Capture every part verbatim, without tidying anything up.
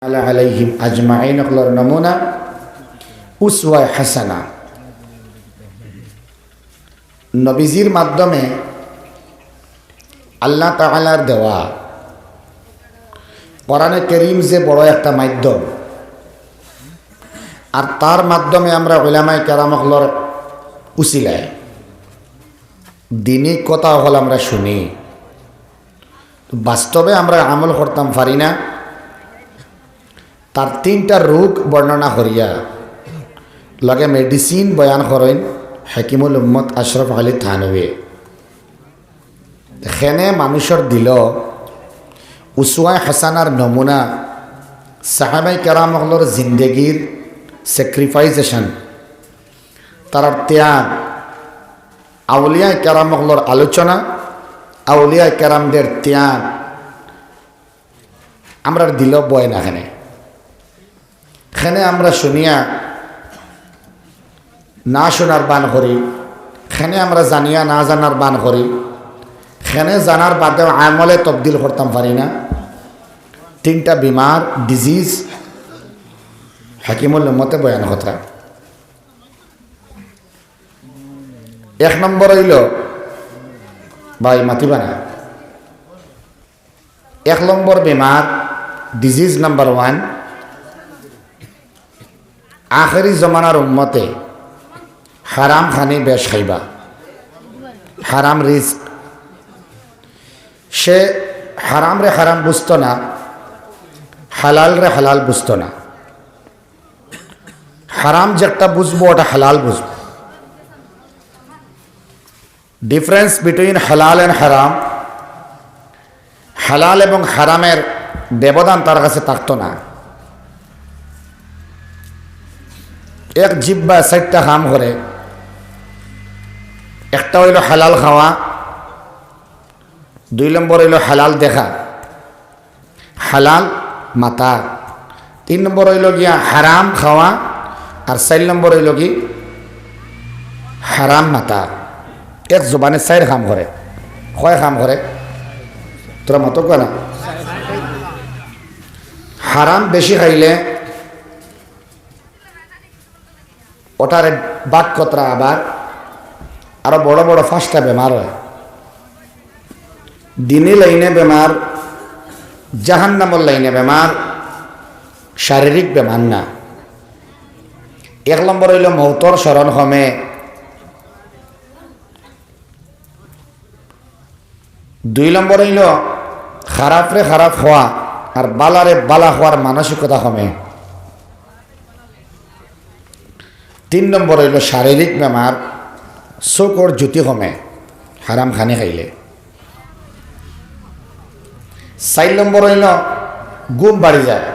আলা আলাইহিম আজমাইন অকলর নমুনা, উসওয়ায়ে হাসানা। নবীজির মাধ্যমে আল্লাহ তাআলার দেওয়া কোরআনে করিম যে বড় একটা মাধ্যম, আর তার মাধ্যমে আমরা উলামায়ে কেরাম অকলর উসিলায় দ্বীনি কথা অকল আমরা শুনি, বাস্তবে আমরা আমল করতাম পারি না। তার তিনটা রোগ বর্ণনা করিয়া লগে মেডিসিন বয়ান করইন হাকিমুল উম্মত আশরাফ আলী থানভী। কেনে মানুষর দিলো উসওয়ায়ে হাসানার নমুনা, সাহাবায়ে কেরাম অকলর জিন্দেগির স্যাক্রিফাইসেশন, তারার ত্যাগ, আউলিয়ায়ে কেরাম অকলর আলোচনা, আউলিয়ায়ে কেরামদের ত্যাগ, আমরার দিলো বয় না কেনে। কেনে আমরা শুনিয়া না শোনার বান করি, কেনে আমরা জানিয়া না জানার বান করি, কেনে জানার বাদেও আমলে তবদিল করতাম পারি না। তিনটা বিমার, ডিজিজ, হাকিমুল উম্মতে বয়ান কররা। এক নম্বর অইলো, ভাই মাতিবা না, এক নম্বর বেমার, ডিজিজ নাম্বার ওয়ান, আখেরি জমানার উম্মতে হারাম খানি বেশ খাইবা, হারাম রিজক। সে হারামরে হারাম বুঝতো না, হালালরে হালাল বুঝতো না। হারাম যেটা বুঝবো, ওটা হালাল বুঝবো। Difference between halal and হারাম, হালাল এবং হারামের ব্যবধান তার কাছে থাকতো না। এক জিব্বা চাইরটা কাম করে, একটা অইলো হালাল খাওয়া, দুই নম্বর অইলো হালাল দেখা, হালাল মাতা, তিন নম্বর অইলো গিয়া হারাম খাওয়া, আর চাইর নম্বর অইলো কি হারাম মাতা। এক জবানে চাইর কাম করে, কয় কাম করে? তোরা মাতো কয় না? হারাম বেশি খাইলে ওটারে বাক্যতরা আবার আরো বড় বড় পাঁচটা বেমার হয়। দ্বীনি লাইনে বেমার, জাহান্নামর লাইনে বেমার, শারীরিক বেমার না। এক নম্বর অইলো মৌতর স্মরণ কমে, দুই নম্বর অইলো খারাপরে খারাপ কওয়া আর বালারে বালা কওয়ার মানসিকতা কমে। তিন নম্বর অইলো শারীরিক বেমার, চকুর জ্যোতি কমে হারাম খানি খাইলে। চাইর নম্বর অইলো ঘুম বাড়ি যায়,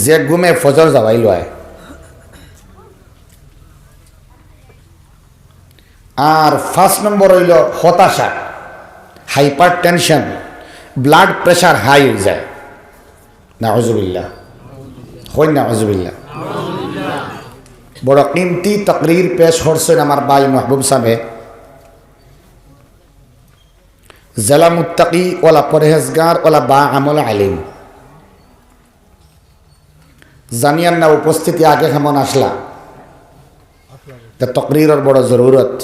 যে ঘুমে ফজর যাওয়াই লয়। আর পাঁচ নম্বর অইলো হতাশা, hypertension, blood pressure high অই যায়। নাউজুবিল্লাহ। কই নাউজুবিল্লাহ। বড় কিমতি তকরির পেশ করছইন আমার ভাই মাহবুব সাহেব। জেলা মুত্তাকি ওলা পরহেজগার ওলা বা আমল আলিম। জানিয়ার না উপস্থিতি আগে কেমন আসলা, তে তকরিরর বড় জরুরত।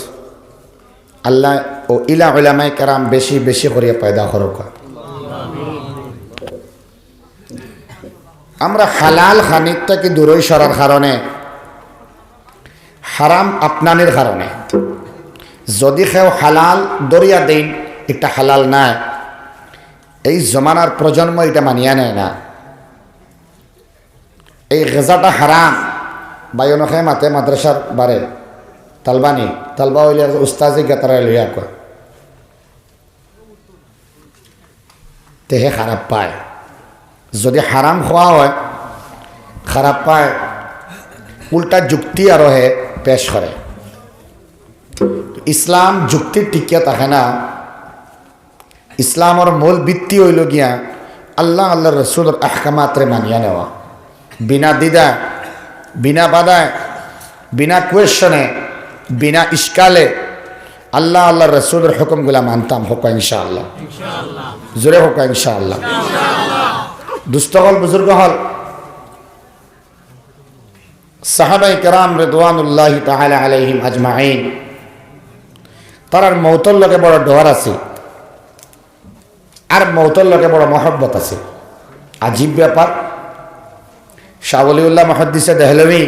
আল্লাহ ও ইলা উলামায়ে কেরাম বেশি বেশি করিয়া পয়দা করুক। আমরা হালাল খানির থাকি দূরই সরার কারণে, হারাম আপনানির কারণে, যদি কেউ হালাল ধরিয়া দেইন, এটা হালাল নায়, এই জমানার প্রজন্ম এটা মানিয়া নেয় না। এই গেজাটা হারাম। ভাই অনকে মাতে মাদ্রাসার বারে তালবানি, তালবা অইলে আর উস্তাজি গেতারায় লইয়া কয়। তে হে খারাপ পায়। যদি হারাম খাওয়া হয়, খারাপ পায়, উল্টা যুক্তি আরো হে পেশ করে। ইসলাম যুক্তি টিকিয়া থাকে না। ইসলামর মূল ভিত্তি অইলো গিয়া আল্লাহ, আল্লাহর রসুলর আহকামাতরে মানিয়া নেওয়া, বিনা দ্বিধায়, বিনা বাধায়, বিনা কোয়েশনে, বিনা ইশকালে আল্লাহ, আল্লাহর রসুলর হুকুমগুলা মানতাম। কউক্কা ইনশাআল্লাহ। জোরে কউক্কা ইনশাআল্লাহ। দুস্ত অকল, বুজুর্গ অকল, সাহাবায়ে কেরাম রিদওয়ানুল্লাহি তাআলা আলাইহিম আজমাইন, তারার মউতর লগে বড় ডর আছে, আর মউতর লগে বড় মহব্বত আছে। আজীব ব্যাপার। শাহ ওলিউল্লাহ মুহাদ্দিসে দেহলভী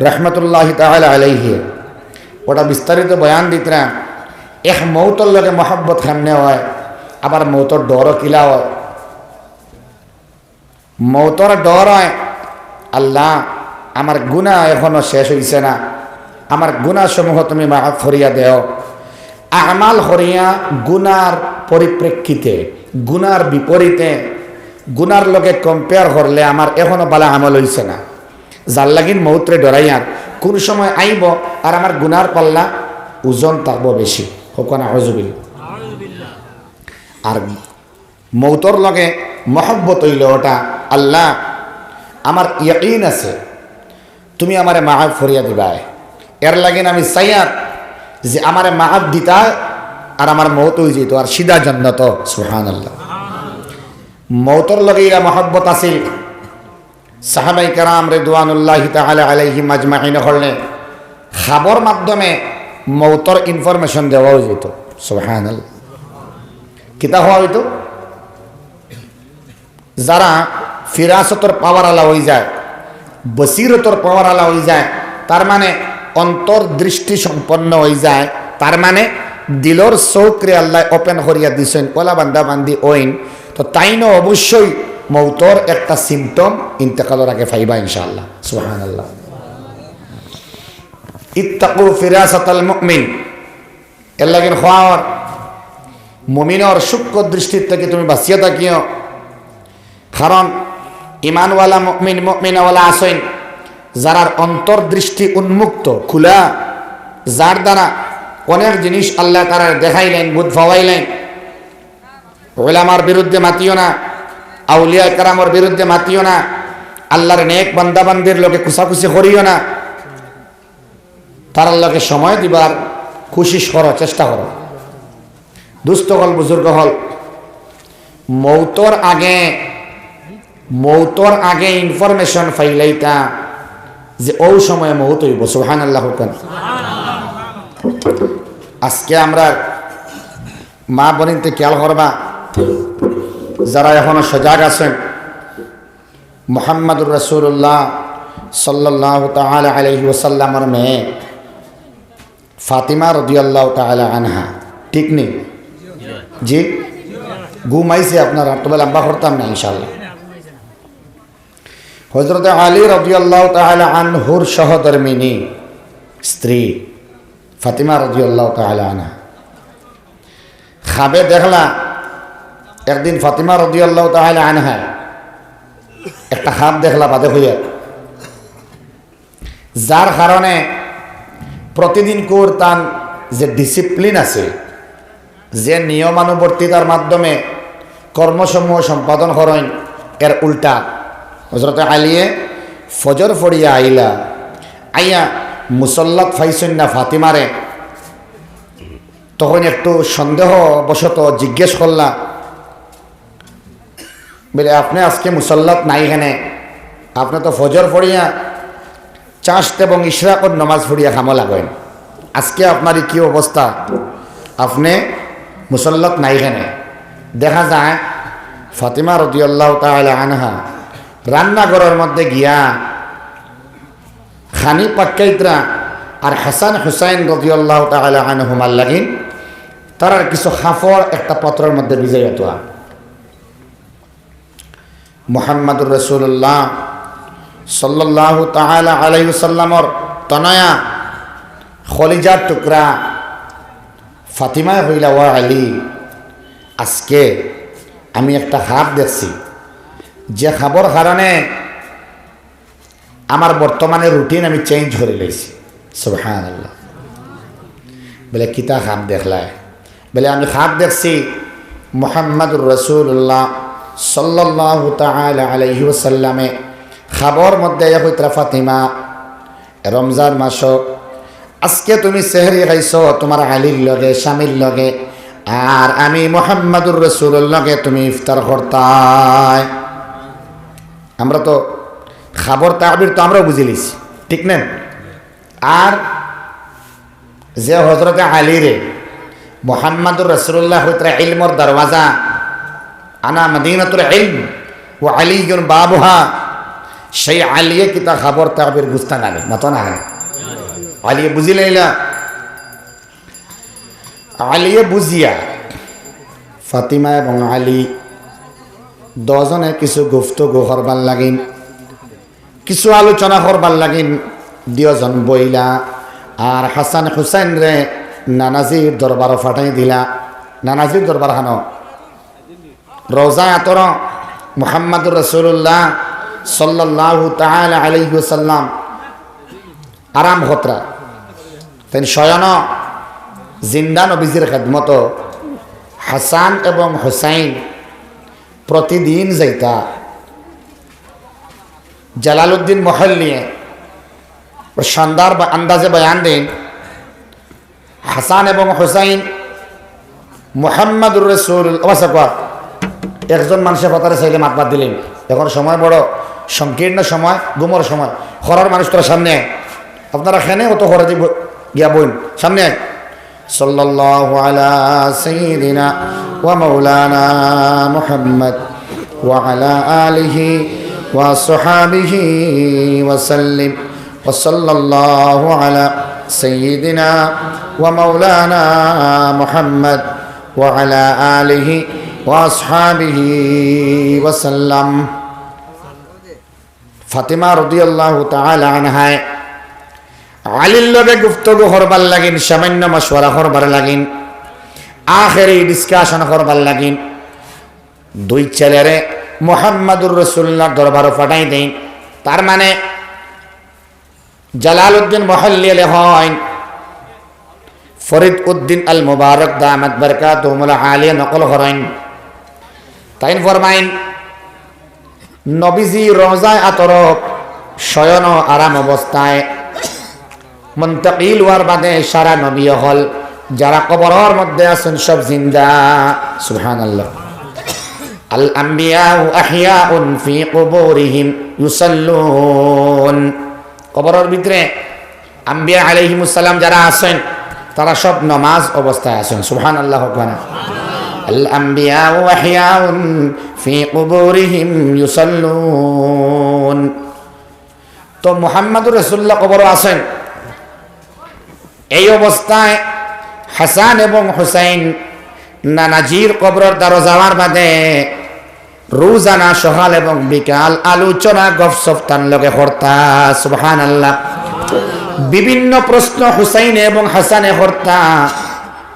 রহমতুল্লাহি তাআলা আলাইহি ওটা বিস্তারিত বয়ান দিতরা, এক মউতর লগে মহব্বত কেমনে অয়, আবার মউতর ডরও কিলা অয়। মউতর ডর অয়, "আল্লাহ, আমার গুনাহ এখনো শেষ অইছে না, আমার গুনাহসমূহ তুমি মাফ করিয়া দেও।" আমাল করিয়া গুনার পরিপ্রেক্ষিতে, গুনার বিপরীতে, গুনার লগে compare করলে আমার এখনো বালা আমল অইছে না। যার লাগিন মউতরে ডরাইয়ার, কুন সময় আইবো আর আমার গুনার পাল্লা ওজন থাকবো বেশি। কউক্কা নাউজুবিল্লাহ। আর মউতর লগে মহব্বত অইলো ওটা, "আল্লাহ, আমার ইয়াকিন আছে, তুমি আমারে মাফ করিয়া দিবায়। এর লাগিন আমি চাইয়ার যে আমারে মাফ দিতায়, আর আমার মউত অইযিতো, আর সিধা জান্নাত।" সুবহানাল্লাহ। মউতর লগে ইলা মহব্বত আছিল। সাহাবায়ে কেরাম রিদওয়ানুল্লাহি তাআলা আলাইহিম আজমাইন অকলরে খাবর মাধ্যমে মউতর information দেওয়া অইযিতো। সুবহানাল্লাহ। কিতা কওয়া অইতো? যারা ফিরাসতর power আলা অইযায়, বসিরতর power আলা অইযায়, তার মানে অন্তর্দৃষ্টি সম্পন্ন অইযায়, তার মানে দিলর চউখরে আল্লায় open করিয়া দিছইন, অলা বান্দা বান্দি অইন, তো তাইনও অবশ্যই মউতর একটা symptom ইন্তেকালর আগে পাইবা ইনশাআল্লাহ। সুবহানাল্লাহ। ইত্তাকু ফিরাসাতাল মুমিন। এর লাগিন কওয়া অর, মুমিনর সূক্ষ্ম দৃষ্টির থাকি তুমি বাঁচিয়া থাকিও। কারণ ইমানওয়ালা মুমিন, মুমিনাওয়ালা আছইন, যারার অন্তর্দৃষ্টি উন্মুক্ত, খোলা, যার দ্বারা অনেক জিনিস আল্লায় তারারে দেখাইলাইন, বুঝ পাওয়াইলাইন। উলামার বিরুদ্ধে মাতিও না, আউলিয়া কেরামর বিরুদ্ধে মাতিও না, আল্লার নেক বান্দা বান্দির লগে কুচাকুচি করিও না। তারার লগে সময় দিবার কুশিশ করো, চেষ্টা করো। দুস্ত অকল, বুজুর্গ অকল, মউতর আগে, মউতর আগে information পাইলাইতা যে অউ সময় মউত অইবো। সুবহানাল্লাহ কউক্কা। আজকে আমরার মা বইনতে খেয়াল করবা, যারা এখনো সজাগ আছইন, মুহাম্মাদুর রাসূলুল্লাহ সাল্লাল্লাহু তাআলা আলাইহি ওয়াসাল্লামর মেয়ে ফাতিমা রাদিয়াল্লাহু তাআলা আনহা, ঠিক নি? জি? ঘুম আইছে আপনারার, তবে লম্বা করতাম না ইনশাআল্লাহ। হযরতে আলী রাদিয়াল্লাহু তাআলা আনহুর সহধর্মিণী স্ত্রী ফাতিমা রাদিয়াল্লাহু তাআলা আনহা খাবে দেখলা, একদিন ফাতিমা রাদিয়াল্লাহু তাআলা আনহা একটা খাব দেখলা, বাদে কইয়ার, যার কারণে প্রতিদিনকুর তান যে discipline আছে, যে নিয়মানুবর্তিতার মাধ্যমে কর্মসমূহ সম্পাদন করইন, এর উল্টা হযরতে আলীয়ে ফজর পড়িয়া আইলা, আইয়া মুসল্লাত পাইছইন না ফাতিমারে, তখন একটু সন্দেহবশত জিজ্ঞেস করলা, বলে, "আপনে আজকে মুসল্লাত নাই কেনে? আপনে তো ফজর পড়িয়া, চাশত এবং ইশরাকর নমাজ পড়িয়া কামো লাগইন। আজকে আপনার ই কি অবস্থা? আপনে মুসল্লাত নাই কেনে?" দেখা যায় ফাতিমা রাদিয়াল্লাহু তাআলা আনহা রান্নাঘরর মধ্যে গিয়া খানি পাক্কাইতরা আর হাসান হুসাইন রাদিয়াল্লাহু তাআলা আনহুমার লাগিন তারার কিছু কাপড় একটা পাত্রর মধ্যে ভিজাইয়া থুয়া। মুহাম্মাদুর রাসূলুল্লাহ সাল্লাল্লাহু তাআলা আলাইহি ওয়াসাল্লামর তনয়া কলিজার টুকরা ফাতিমায় কইলা, "ও আলী, আজকে আমি একটা খাব দেখছি, যে খাবর কারণে আমার বর্তমানে routine আমি change করি লইছি।" সুবহানাল্লাহ। বলে, "কিতা খাব দেখলায়?" বলে, "আমি খাব দেখছি মুহাম্মাদুর রাসূলুল্লাহ সাল্লাল্লাহু তাআলা আলাইহি ওয়াসাল্লামে খাবর মধ্যে ইয়া কইতরা, ফাতিমা, রমজান মাসো আজকে তুমি সেহরি খাইছো তুমার আলীর লগে, স্বামীর লগে, আর আমি মুহাম্মাদুর রাসূলুর লগে তুমি ইফতার করতায়।" আমরা তো খাবর তাবির তো আমরাও বুঝি লিছি, ঠিক না? আর যে হজরতে আলীরে মুহাম্মাদুর রাসূলুল্লাহ কইতরা ইলমর দরওয়াজা, আনা মদিনাতুল ইলম ওয়া আলিয়ুন বাবুহা, সেই আলীয়ে কিতা খবর তাবির বুঝতা না নি, মাতো না নি। আলীয়ে বুঝিলাইলা, আলীয়ে বুঝিয়া ফাতিমা এবং আলী দুজনে কিছু গুফতগু করবার লাগিন, কিছু আলোচনা করবার লাগিন দুইজন বইলা, আর হাসান হুসাইনরে নানাজির দরবারো ফাটাই দিলা। নানাজির দরবার খানো রওজা আতর মুহাম্মাদুর রাসূলুল্লাহ সাল্লাল্লাহু তাআলা আলাইহি ওয়াসাল্লাম আরাম করতরা। তাইন স্বয়ন জিন্দা নবীজির খেদমতো হাসান এবং হুসাইন প্রতিদিন যাইতা। জালালউদ্দিন মুহাল্লিয়ে শানদার বা আন্দাজে বয়ান দেইন, হাসান এবং হুসাইন মুহাম্মাদুর রাসূল, অবস্থা কর। একজন মানুষে ফতারে চাইলে মাত বাদ দিলেন। এখন সময় বড় সংকীর্ণ সময়, ঘুমর সময়। খরার মানুষ তোরা সামনে আয়। আপনারা খেনে অত খরা দিব গিয়া বইন। সামনে আয়। সাল্লাল্লাহু আলা সাইয়্যিদিনা ওয়া মাওলানা মুহাম্মদ ওয়া আলা আলিহি ওয়া সাহাবিহি ওয়া সাল্লিম। ওয়া সাল্লাল্লাহু আলা সাইয়্যিদিনা ওয়া মাওলানা মুহাম্মদ ওয়া আলা আলিহি ওয়া আসহাবিহি ওয়া সাল্লাম। ফাতিমা রাদিয়াল্লাহু তাআলা আনহায় আলীর লগে গুফতগু করবার লাগিন, সামান্য মশওয়ারা করবার লাগিন, আখেরি ডিসকাশন করবার লাগিন দুই ছেলেরে মুহাম্মাদুর রাসূলুল্লাহর দরবারো ফাটাই দেইন। তার মানে জালালউদ্দিন মুহাল্লিয়ে লেখইন, ফরিদ উদ্দিন আল মুবারক দামাত বারকাতুহুমুল আলিয়া নকল করইন। তাইন ফরমাইন, নবীজি রওজায় আতরফ শয়ন আরাম অবস্থায় মুন্তাকিল হওয়ার বাদে সারা নবী অকল যারা কবরর মধ্যে আছেন সব জিন্দা। সুবহানাল্লাহ। আল আম্বিয়াউ আহইয়াউন ফি কুবুরিহিম ইউসাল্লুন। কবরর ভিতরে আম্বিয়া আলাইহিমুস সালাম যারা আছেন, তারা সব নমাজ অবস্থায় আছেন। সুবহানাল্লাহ, হোক না? আল আম্বিয়াউ আহইয়াউন ফি কুবুরিহিম ইউসাল্লুন। তো মুহাম্মাদুর রাসূলুল্লাহ কবরো আছেন। এই অবস্থায় হাসান এবং হুসাইন নানাজির কবরর দ্বারো যাওয়ার বাদে রোজানা সকাল এবং বিকাল আলোচনা গফসফ তান লগে করতা। সুবহানাল্লাহ। বিভিন্ন প্রশ্ন হুসাইন এবং হাসানে করতা,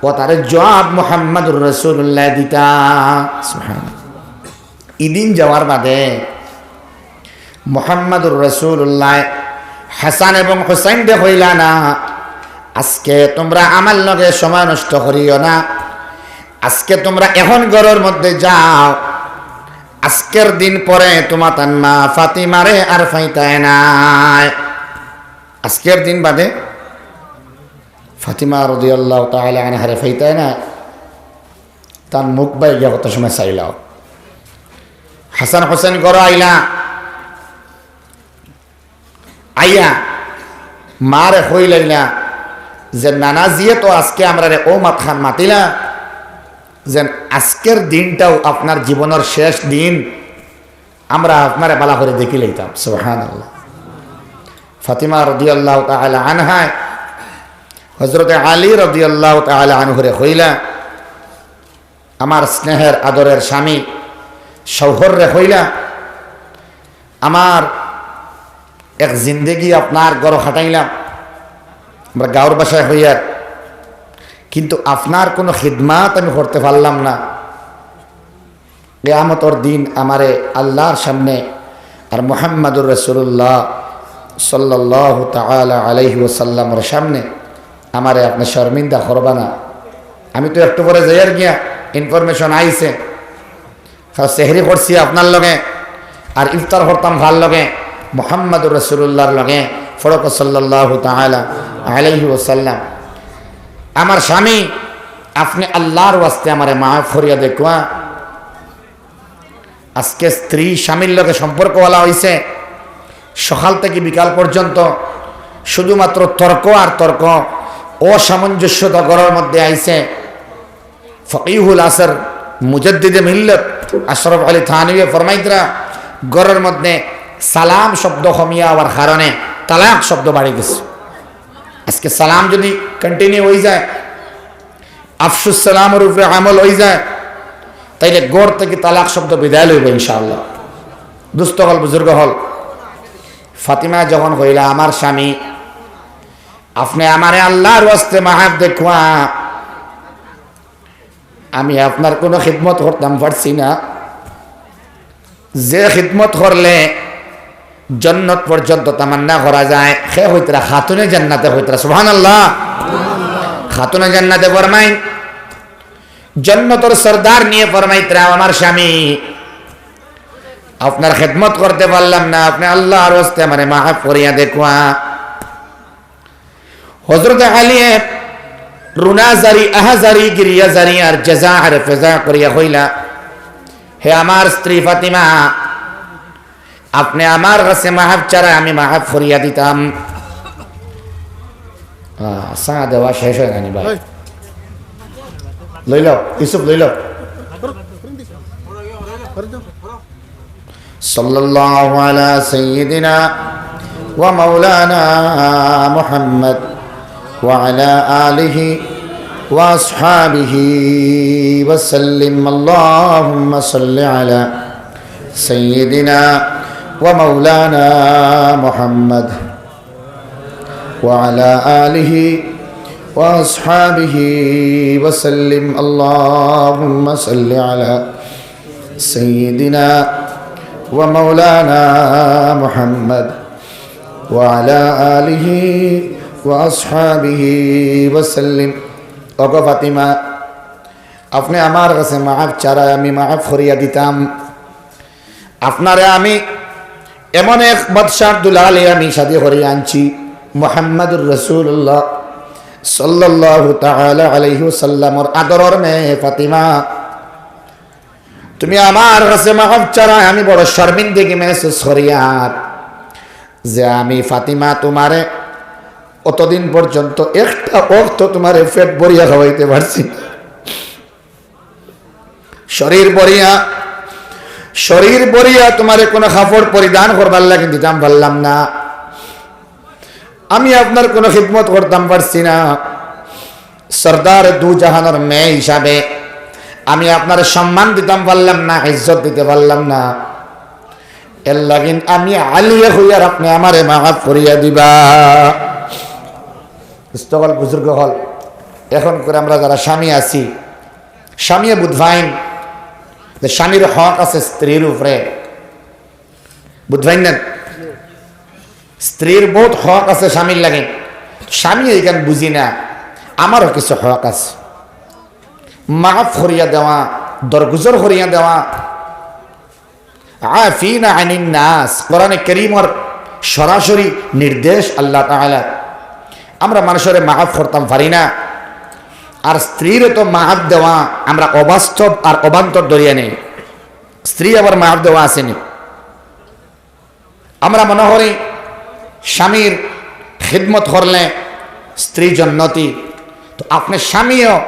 ও তার জবাব মুহাম্মাদুর রাসূলুল্লাহ দিতা। সুবহানাল্লাহ। ইদিন যাওয়ার বাদে মুহাম্মাদুর রাসূলুল্লাহ হাসান এবং হুসাইনরে কইলা না, আজকে তোমরা আমার লগে সময় নষ্ট করিও না, আজকে তোমরা এখন ঘরর মধ্যে যাও, আজকের দিন পরে তোমার তান মা ফাতিমারে আর পাইতায় নায়। আজকের দিন বাদে ফাতিমা রাদিয়াল্লাহু তাআলা আনহারে পাইতায় নায়। তান মুখ বায় গিয়া কত সময় চাইলাও। হাসান হুসাইন ঘরো আইলা, আইয়া মারে কইলাইলা যে, "নানাজিয়ে তো আজকে আমরারে ও মাতখান মাতিলা, যেন আজকের দিনটাও আপনার জীবনর শেষ দিন, আমরা আপনারে বালা করি দেখিলাইতাম।" সুবহানাল্লাহ। ফাতিমা রাদিয়াল্লাহু তাআলা আনহায় হযরতে আলী রাদিয়াল্লাহু তাআলা আনহুরে কইলা, আমার স্নেহের আদরের স্বামী শৌহররে কইলা, আমার এক জিন্দেগি আপনার ঘরো খাটাইলাম, আমরা গাঁওর ভাষায় কইয়ার, কিন্তু আপনার কোনো খিদমাত আমি করতে পারলাম না। কিয়ামতর দিন আমারে আল্লাহর সামনে আর মুহাম্মাদুর রাসূলুল্লাহ সাল্লাল্লাহু তাআলা আলাইহি ওয়াসাল্লামর সামনে আমারে আপনে শর্মিন্দা করবা না। আমি তো একটু পরে যাইয়ার গিয়া, ইনফরমেশন আইছে, কারণ সেহরি করছি আপনার লগে, আর ইফতার করতাম কার লগে? মুহাম্মাদুর রাসূলুল্লাহর লগে। ফড়ক সাল্লাল্লাহু তাআলা আলাইহি ওয়াসাল্লাম। আমার স্বামী, আপনে আল্লাহর ওয়াস্তে আমারে মাফ করিয়া দেখুয়া। আজকে স্ত্রী স্বামীর লগে সম্পর্কওয়ালা হইছে, সকাল থেকে বিকাল পর্যন্ত শুধুমাত্র তর্ক আর তর্ক, অসামঞ্জস্যতা ঘরর মধ্যে আইছে। ফকিহুল আসর, মুজাদ্দিদে মিল্লত আশরাফ আলী থানভী ফরমাইতরা, ঘরর মধ্যে সালাম শব্দ কমিয়া আওয়ার কারণে তালাক শব্দ বাড়ি গেছে। আজকে সালাম যদি কন্টিনিউ অই যায়, আফসুস সালামর উপরে আমল অই যায়, তাইলে ঘর থাকি তালাক শব্দ বিদায় লইবো ইনশাআল্লাহ। দুস্ত অকল, বুজুর্গ অকল, ফাতিমা যখন কইলা, "আমার স্বামী, আপনে আমারে আল্লার ওয়াস্তে মাফ দেউক্কা, আমি আপনার কুনু খিদমত করতাম পারছি না।" যে খিদমত করলে জন্নত পর্যন্ত তামান্না করা যায়, হে কইতরা খাতুনে জান্নাতে কইতরা, সুবহানাল্লাহ। খাতুনে জান্নাতে ফরমাইন, জন্নতর সর্দারনিয়ে ফরমাইতরা, "আমার স্বামী, আপনার খিদমত করতে পারলাম না, আপনে আল্লার ওয়াস্তে আমারে মাফ করিয়া দেউক্কা।" হযরত আলীয়ে রুনা জারি, আহা জারি, গিরিয়া জারি আর জেজা আর ফেজা করিয়া কইলা, "হে আমার স্ত্রী ফাতিমা, আপনে আমার কাছে মাফ চারা আমি মাফ করিয়া দিতাম।" আহ, চা দেওয়া শেষ অয় না নি ভাই? লই লও, ইউসুফ লই লও। صلى الله على سيدنا ومولانا محمد وعلى آله وأصحابه وسلم. اللهم صل على سيدنا ومولانا محمد وعلى آله وأصحابه وسلم. اللهم صل على سيدنا ومولانا محمد وعلى آله وأصحابه وسلم. ওগো ফাতিমা, আপনে আমার কাছে মাফ চারা আমি মাফ করিয়া দিতাম। আপনারে আমি এমন এক বাদশার দুলালে আমি শাদি করি আনছি, মুহাম্মাদুর রাসূলুল্লাহ সাল্লাল্লাহু তাআলা আলাইহি ওয়াসাল্লামর আদরর মেয়ে ফাতিমা। তুমি আমার কাছে মাফ চারা আমি বড় শর্মিন্দগি মেহসুস করিয়ার যে আমি ফাতিমা তুমারে অতদিন পর্যন্ত একটা অক্ত তুমারে পেট ভরিয়া খাওয়াইতে পারছি না। শরীর ভরিয়া, শরীর ভরিয়া তুমারে কুনু কাপড় পরিধান করবার লাগি দিতাম পারলাম না। আমি আপনার কুনু খিদমত করতাম পারছি না। সর্দার দু জাহানর মেয়ে হিসাবে আমি আপনারে সম্মান দিতাম পারলাম না, ইজ্জত দিতে পারলাম না। এর লাগিন আমি আলিয়ে কইয়ার আপনে আমারে মাফ করিয়া দিবা। দুস্ত অকল, বুজুর্গ অকল, এখন করে আমরা যারা স্বামী আছি, স্বামীয়ে বুঝবাইন যে স্বামীর হক আছে স্ত্রীর উপরে। বুঝবাইন না? স্ত্রীর বহুত হক আছে স্বামীর লাগি। স্বামী এইখান বুঝি না, আমারও কিছু হক আছে। মাফ করিয়া দেওয়া, দরগুজর করিয়া দেওয়া। আফিনা আনিন নাস, কোরআনে করিমর সরাসরি নির্দেশ আল্লাহ তাআলা। আমরা মানুষরে মাফ করতাম পারি না, আর স্ত্রীরে তো মাফ দেওয়া আমরা অবাস্তব আর অবান্তর ধরিয়া নেই। স্ত্রী আবার মাফ দেওয়া আছেনি। আমরা মনে করি স্বামীর খিদমত করলে স্ত্রী জন্নতি, তো আপনার স্বামীও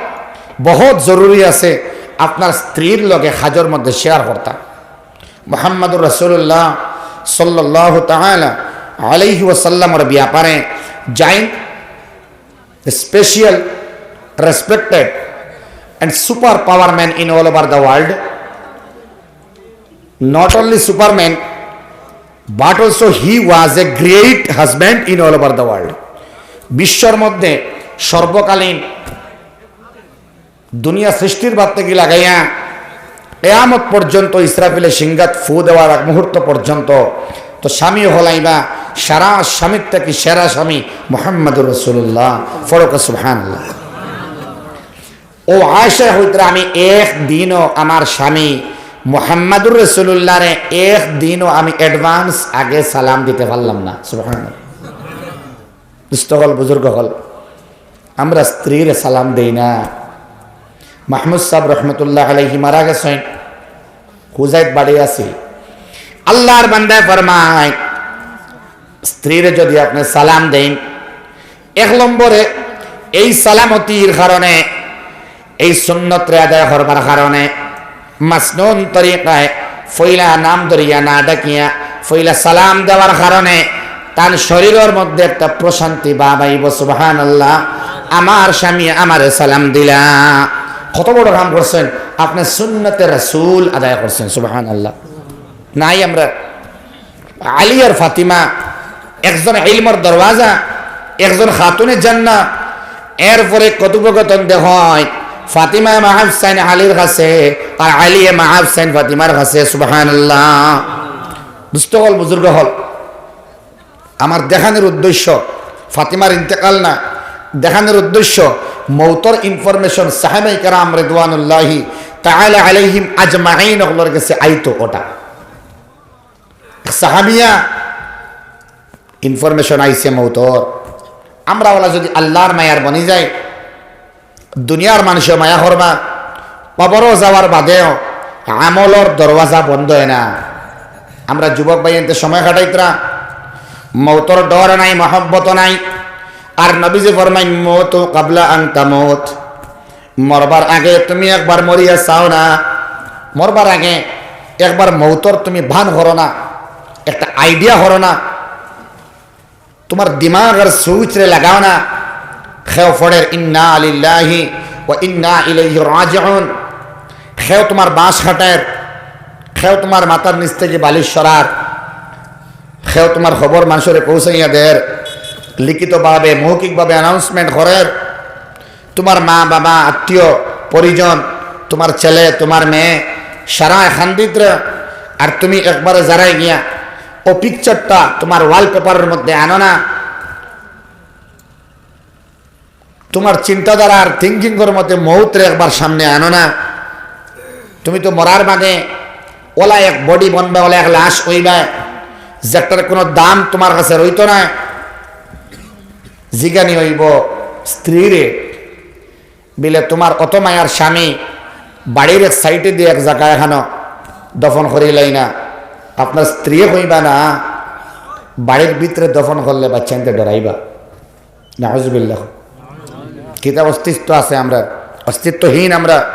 বহুত জরুরি আছে আপনার স্ত্রীর লগে কাজর মধ্যে শেয়ার করতা। মুহাম্মাদুর রাসূলুল্লাহ সাল্লাল্লাহু তাআলা আলাইহি ওয়াসাল্লামর ব্যাপারে যাইন special, respected and super power man in all over the world. Not only superman, but also he was a great husband in all over the world. বিশ্বর মধ্যে সর্বকালীন দুনিয়া সৃষ্টির বাদ থাকি লাগাইয়া কিয়ামত পর্যন্ত ইসরাফিলে সিংগাত ফু দেওয়ার আগ মুহূর্ত পর্যন্ত তো স্বামী অকল আইবা, সারা স্বামীর থাকি সেরা স্বামী মুহাম্মাদুর রাসূলুল্লাহ। ফড়ক সুবহানাল্লাহ। ও আয়েশা কইতরা, আমি একদিনও আমার স্বামী মুহাম্মাদুর রাসূলুল্লাহরে একদিনও আমি advance আগে সালাম দিতে পারলাম না। সুবহানাল্লাহ। দুস্ত অকল, বুজুর্গ অকল, আমরা স্ত্রীরে সালাম দেই না। মাহমুদ সাহেব রহমতুল্লাহ আলাইহি মারা গেছেন, হুজাইত বাড়ি আছে। আল্লাহর বান্দায় ফরমায়, স্ত্রীরে যদি আপনে সালাম দেইন, এক নম্বরে, এই সালামতির কারণে, এই সুন্নতরে আদায় করবার কারণে, মাসনুন তরিকায় পয়লা নাম ধরিয়া না ডাকিয়া পয়লা সালাম দেওয়ার কারণে তান শরীরর মধ্যে একটা প্রশান্তি ভাব আইবো। সুবহানাল্লাহ, আমার স্বামী আমারে সালাম দিলা। কত বড় কাম করছেন আপনে, সুন্নতে রাসূল আদায় করছেন। সুবহানাল্লাহ। নাই আমরা আলী আর ফাতিমা, একজন ইলমর দরওয়াজা, একজন খাতুনে জান্নাত। এরপরে কথোপকথন দেখায় ফাতিমায় মাফ চাইন আলীর কাছে, আর আলীয়ে মাফ চাইন ফাতিমার কাছে। সুবহানাল্লাহ। দুস্ত অকল, বুজুর্গ অকল, আমার দেখানির উদ্দেশ্য ফাতিমার ইন্তেকাল না, দেখানির উদ্দেশ্য মৌতর ইনফরমেশন সাহাবায়ে কেরাম রিদওয়ানুল্লাহি তাআলা আলাইহিম আজমাইন অকলর গেছে আইতো ওটা। সাহাবিয়া ইনফরমেশন আইছে মৌতর। আমরা ওলা যদি আল্লাহর মায়ার বনি যাই, দুনিয়ার মানুষে মায়া করবা, কবরও যাওয়ার বাদেও আমলর দরওয়াজা বন্ধ হয় না। আমরা যুবক ভাইয়াইন্তে সময় কাটাইতরা, মৌতর ডর নাই, মহব্বত নাই। আর নবীজি ফরমাইন, "মউতু কাবলা আন তামুত।" মরবার আগে তুমি একবার মরিয়া চাও না, মরবার আগে একবার মৌতর তুমি ভান করো না, একটা আইডিয়া করো না, তোমার দিমাগ আর সুইচরে লাগাও না। কেউ পড়ের ইন্না লিল্লাহি ওয়া ইন্না ইলাইহি রাজিউন, কেউ তোমার বাঁশ কাটের, কেউ তোমার মাথার নিচ থেকে বালিশ সরার, কেউ তোমার খবর মানুষরে পৌঁছাইয়া দের, লিখিতভাবে মৌখিকভাবে অ্যানাউন্সমেন্ট করের। তোমার মা বাবা, আত্মীয় পরিজন, তোমার ছেলে, তোমার মেয়ে, সারা খান্দিতরা। আর তুমি একবারে যারাই গিয়া ও পিকচারটা তোমার ওয়ালপেপারের মধ্যে আনো না। তোমার চিন্তাধারা আর থিঙ্কিংর মধ্যে মৌতরে একবার সামনে আনো না। তুমি তো মরার বাদে ওলা এক বডি বনবে, ওলা এক লাশ হইবে, যেটার কোনো দাম তোমার কাছে রইতো না। জিগানি হইব স্ত্রীরে, বিলে তোমার অত মায়ার স্বামী বাড়ির এক সাইডে দিয়ে এক জায়গা এখানো দফন করিলাই না, আপনার স্ত্রী কইবা না, বাড়ির ভিতরে দফন করলে বাচ্চাইন্তে ডরাইবা। নাউজুবিল্লাহ। কিতা অস্তিত্ব আছে আমরা? অস্তিত্বহীন আমরা।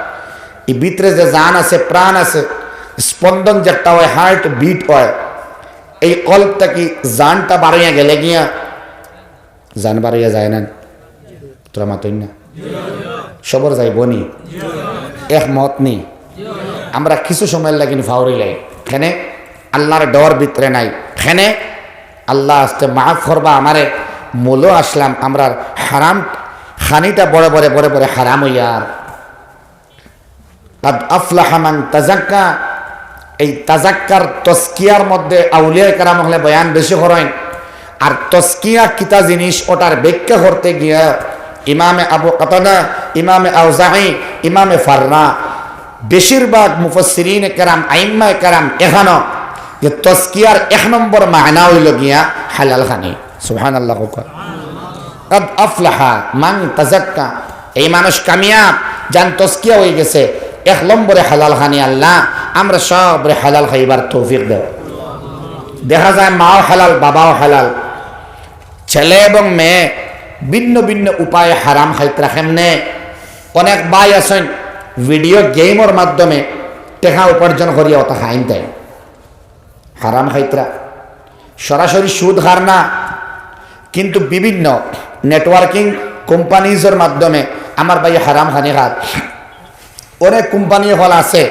এই ভিতরে যে জান আছে, প্রাণ আছে, স্পন্দন যেটা হয়, হার্ট বিট হয়, এই কল্প থাকি জানটা বারইয়া গেলে গিয়া, জান বারইয়া যায় না? তোরা মাতইন না? সবর যাইব নি? একমত নি? আমরা কিছু সময়ের লাগিন ফাউরি লাই। কেনে? আল্লাহর ডর ভিতরে নাই। কেনে? আল্লাহ আস্তে মাফ করবা আমারে, মূলো আসলাম, আমরার হারাম খানিটা বড় বড় বড় বড় হারাম হইয়ার। কাদ আফলাহা মান তাজাক্কা। এই তাজাক্কার, তজকিয়ার মধ্যে আউলিয়া কেরাম হকলে বয়ান বেশি করেন। আর তজকিয়া কিতা জিনিস, ওটার ব্যাখ্যা করতে গিয়া ইমামে আবু কাতাদা, ইমামে আউজাঈ, ইমামে ফাররা, বেশিরভাগ মুফাসসিরিনে কেরাম, আইম্মায়ে কেরাম এখানো যে তজকিয়ার এক নম্বর মায়না হইল গিয়া হালাল খানি। সুবহানাল্লাহ কউক্কা। কাদ আফলাহা মান তাজাক্কা। এই মানুষ কামিয়াব, যান তজকিয়া হয়ে গেছে। এক নম্বরে হালাল খানি। আল্লাহ, আমরা সবরে হালাল খাইবার তৌফিক দেও। দেখা যায় মাও হালাল, বাবাও হালাল, ছেলে এবং মেয়ে ভিন্ন ভিন্ন উপায়ে হারাম খাইতরা। কেমনে? অনেক ভাই আছেন ভিডিও গেমর মাধ্যমে টেকা উপার্জন করিয়া ওটা খাইন দেয়। হারাম খাইতরা, সরাসরি সুদ খার না, কিন্তু বিভিন্ন নেটওয়ার্কিং কোম্পানিজর মাধ্যমে আমার ভাই হারাম খানি খার। অনেক কোম্পানি হল আছে,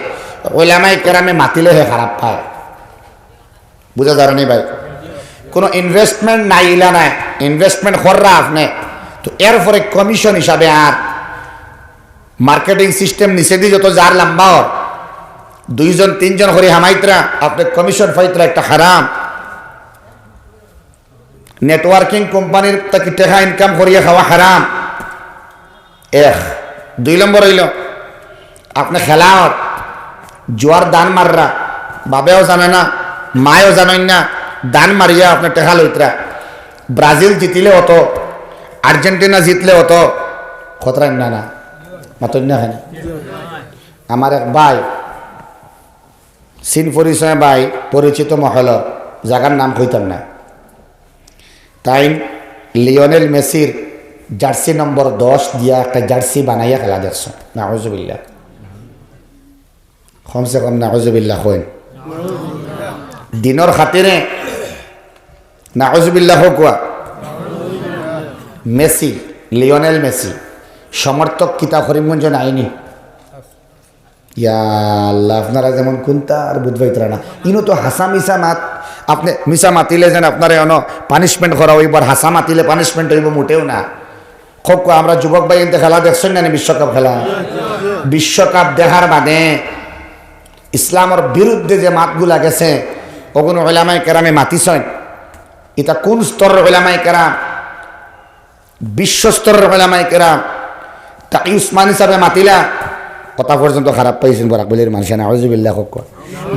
ওলামায়ে কেরামে মাতিলে হে খারাপ পায়। বুঝা যার নি ভাই? কোনো ইনভেস্টমেন্ট নাই, ইলা নাই, ইনভেস্টমেন্ট কররা আপনে, তো এরপরে কমিশন হিসাবে আর মার্কেটিং সিস্টেম নিচেদি যত যার লম্বা অর, দুইজন তিনজন করি হামাইতরা, আপনে কমিশন পাইতরা, একটা হারাম। নেটওয়ার্কিং কোম্পানির থাকি টেকা ইনকাম করিয়া খাওয়া হারাম। এক। দুই নম্বর হইল, আপনে খেলাওত, জুয়ার দান মাররা, বাবেও জানে না, মায়ও জানইন না, দান মারিয়া আপনে টেকা লইতরা। ব্রাজিল জিতিলে অত, আর্জেন্টিনা জিতলে অত, খতরা না না, মাতইন না কেনে? আমার এক ভাই, চিন পরিচয় ভাই, পরিচিত মহলর, জাগার নাম কইতাম না, তাইন লিওনেল মেসির জার্সি নম্বর দশ দিয়া একটা জার্সি বানাইয়া খেলা দেখছো, নাউজুবিল্লাহ। কমসে কম নাউজুবিল্লাহ কইন। দিনর খাতিরে নাউজুবিল্লাহ কউক্কা। মেসি, লিওনেল মেসি, সমর্থক কিতা করিমগঞ্জ নাইনি? ইয়া আল্লাহ, আপনারা যেমন কুন্তা আর বুঝবাইতরা না। ইনো তো হাছা মিছা মাত, আপনে মিছা মাতিলে যেন আপনারে অনো পানিশমেন্ট করা অইবো, আর হাছা মাতিলে পানিশমেন্ট অইবো, মুটেও না। কউক্কা, আমরা যুবক ভাইয়াইন্তে খেলা দেখছইন না নি, বিশ্বকাপ খেলা? বিশ্বকাপ দেখার বাদে ইসলামর বিরুদ্ধে যে মাতগুলা গেছে, অগুন উলামায়ে কেরামে মাতিছইন। ইতা কুন স্তরর উলামায়ে কেরাম? বিশ্বস্তরর উলামায়ে কেরাম। তাকি উসমানী সাবে মাতিলা, কথা পর্যন্ত খারাপ পাইছইন বরাক ভ্যালির মানষে, নাউজুবিল্লাহ কউক্কা।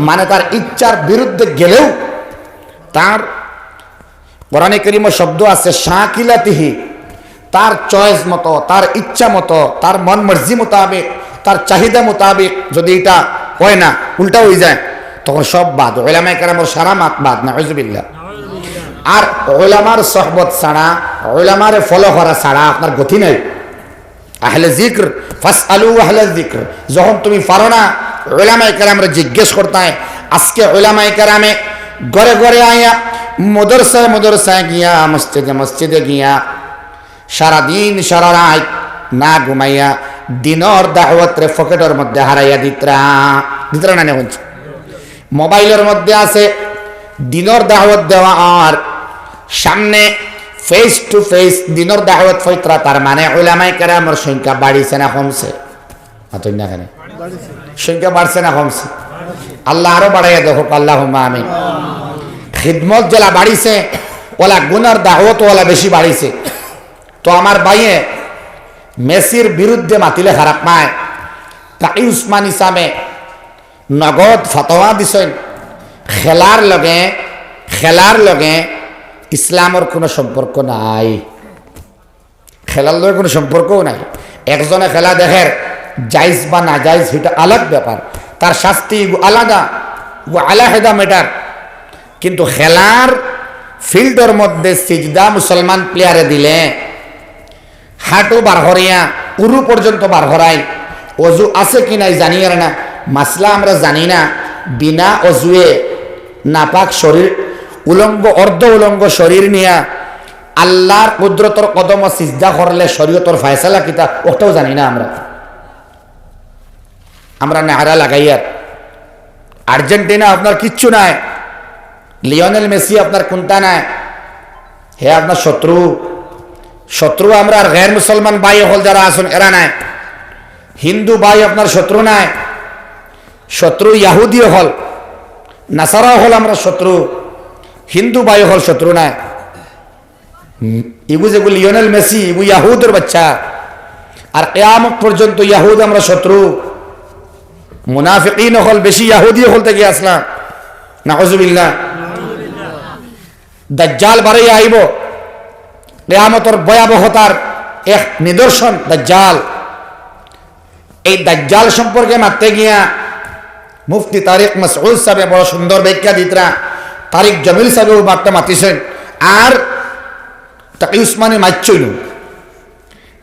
মানে তার ইচ্ছার বিরুদ্ধে গেলেও তার কোরআনে করিমো শব্দ আছে, শাকিলাতিহি, তার চয়েস মতো, তার ইচ্ছা মতো, তার মন মর্জি মোতাবেক, তার চাহিদা মোতাবেক যদি ইটা অয় না, উল্টা অইযায়, তখন সব বাদ, উলামায়ে কেরামর সারা মাত বাদ, নাউজুবিল্লাহ। আর উলামার সোহবত ছাড়া, উলামারে ফলো করা ছাড়া আপনার গতি নাই। আহলে জিকর, ফাসআলু আহলে জিকর। যখন তুমি পারো না, উলামায়ে কেরামরে জিজ্ঞেস করতায়। আজকে উলামায়ে কেরামে ঘরে ঘরে আইয়া, মাদ্রাসায় মাদ্রাসায় গিয়া, মসজিদে মসজিদে গিয়া, সারা দিন সারা রাইত না ঘুমাইয়া দিনর দাওয়াতরে পকেটর মধ্যে হারাইয়া দিতরা, দিতরা না নি? মোবাইলর মধ্যে আছে দিনর দাওয়াত দেওয়া, আর সামনে ফেস টু ফেস দিনর দাওয়াত পাইতরা। তার মানে উলামায়ে কেরামর সংখ্যা বাড়িছে না কমছে? মাতইন না কেনে? সংখ্যা বাড়ছে না কমছে? আল্লাহ আরো বাড়াইয়া দেউক, আল্লাহুম্মা আমিন। খিদমত যেলা বাড়িছে, অলা গুনার দাওয়াত অলা বেশি বাড়িছে। তো আমার ভাইয়ে মেসির বিরুদ্ধে মাতিলে খারাপ নায়, তাকি উসমানী সাবে নগদ ফতোয়া দিছইন, খেলার লগে, খেলার লগে ইসলামর কুনু সম্পর্ক নাই, খেলার লগে কুনু সম্পর্কও নাই। একজনে খেলা দেখের, জায়েজ বা নাজায়েজ, ইটা আলাদা ব্যাপার, তার শাস্তি ইগু আলাদা, ইগু আলাদা ম্যাটার। কিন্তু খেলার ফিল্ডর মধ্যে সিজদা মুসলমান প্লেয়ারে দিলে হাঁটু বার করিয়া উরু পর্যন্ত বার করাই, অজু আছে কি নাই জানিয়ার না, মাসলা আমরা জানি না, বিনা অজুয়ে নাপাক শরীর, উলঙ্গ, অর্ধ উলঙ্গ শরীর নিয়া আল্লাহর কুদরতর কদমো সিজদা করলে শরীয়তর ফয়সালা কিতা, অটাও জানি না আমরা। আমরা নারা লাগাইয়ার, আর্জেন্টিনা আপনার কিচ্ছু নাই, লিওনেল মেসি আপনার কুন্তা নাই, হে আপনার শত্রু। শত্রু আমরার গের মুসলমান ভাই অকল যারা আছইন, এরা নাই। হিন্দু ভাই আপনার শত্রু নাই, শত্রু ইয়াহুদি অকল, নাসারা অকল আমরার শত্রু, হিন্দু ভাই অকল শত্রু নাই। হুম, ইগু যেগু লিওনেল মেসি, ইগু ইয়াহুদর বাচ্চা। আর কিয়ামত পর্যন্ত ইয়াহুদ আমরার শত্রু। মুনাফিকিন অকল বেশি ইয়াহুদি অকল থাকি আছলা। নাউজুবিল্লাহ। দাজ্জাল বারইয়া আইবো। কিয়ামতর ভয়াবহতার এক নিদর্শন দাজ্জাল। এই দাজ্জাল সম্পর্কে মাততে গিয়া মুফতি তারিক মাসউদ সাবে বড় সুন্দর ব্যাখ্যা দিতরা, তারিক জমিল সাবেও বার্তা মাতিছইন, আর তাকি উসমানী মাতছইন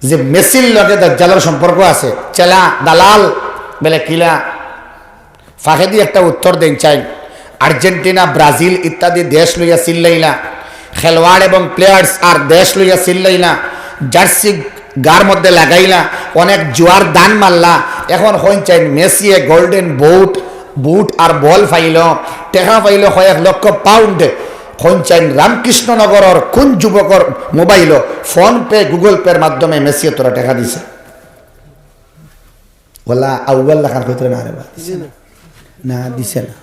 যে মেসির লগে দাজ্জালর সম্পর্ক আছে, চেলা, দালাল, বেলে কিলা। ফাঁকেদি একটা উত্তর দেইন চাইন। আর্জেন্টিনা, ব্রাজিল ইত্যাদি দেশ লইয়া চিল্লাইলা, খেলোয়াড় এবং প্লেয়ার্স আর দেশ লইয়া চিল্লাইলা, জার্সি গার মধ্যে লাগাইলা, অনেক জুয়ার দান মারলা। এখন কইন চাইন মেসিয়ে গোল্ডেন বুট, বুট আর বল পাইল, টেকা পাইল কয়েক লক্ষ পাউন্ড। কইন চাইন রামকৃষ্ণনগরর কুন যুবকর মোবাইলো ফোন পে, গুগল পের মাধ্যমে মেসিয়ে তোরা টেকা দিছে? ওলা আউয়াল লাখান কইতরা না রে বা, দিছে না। না, দিছে না।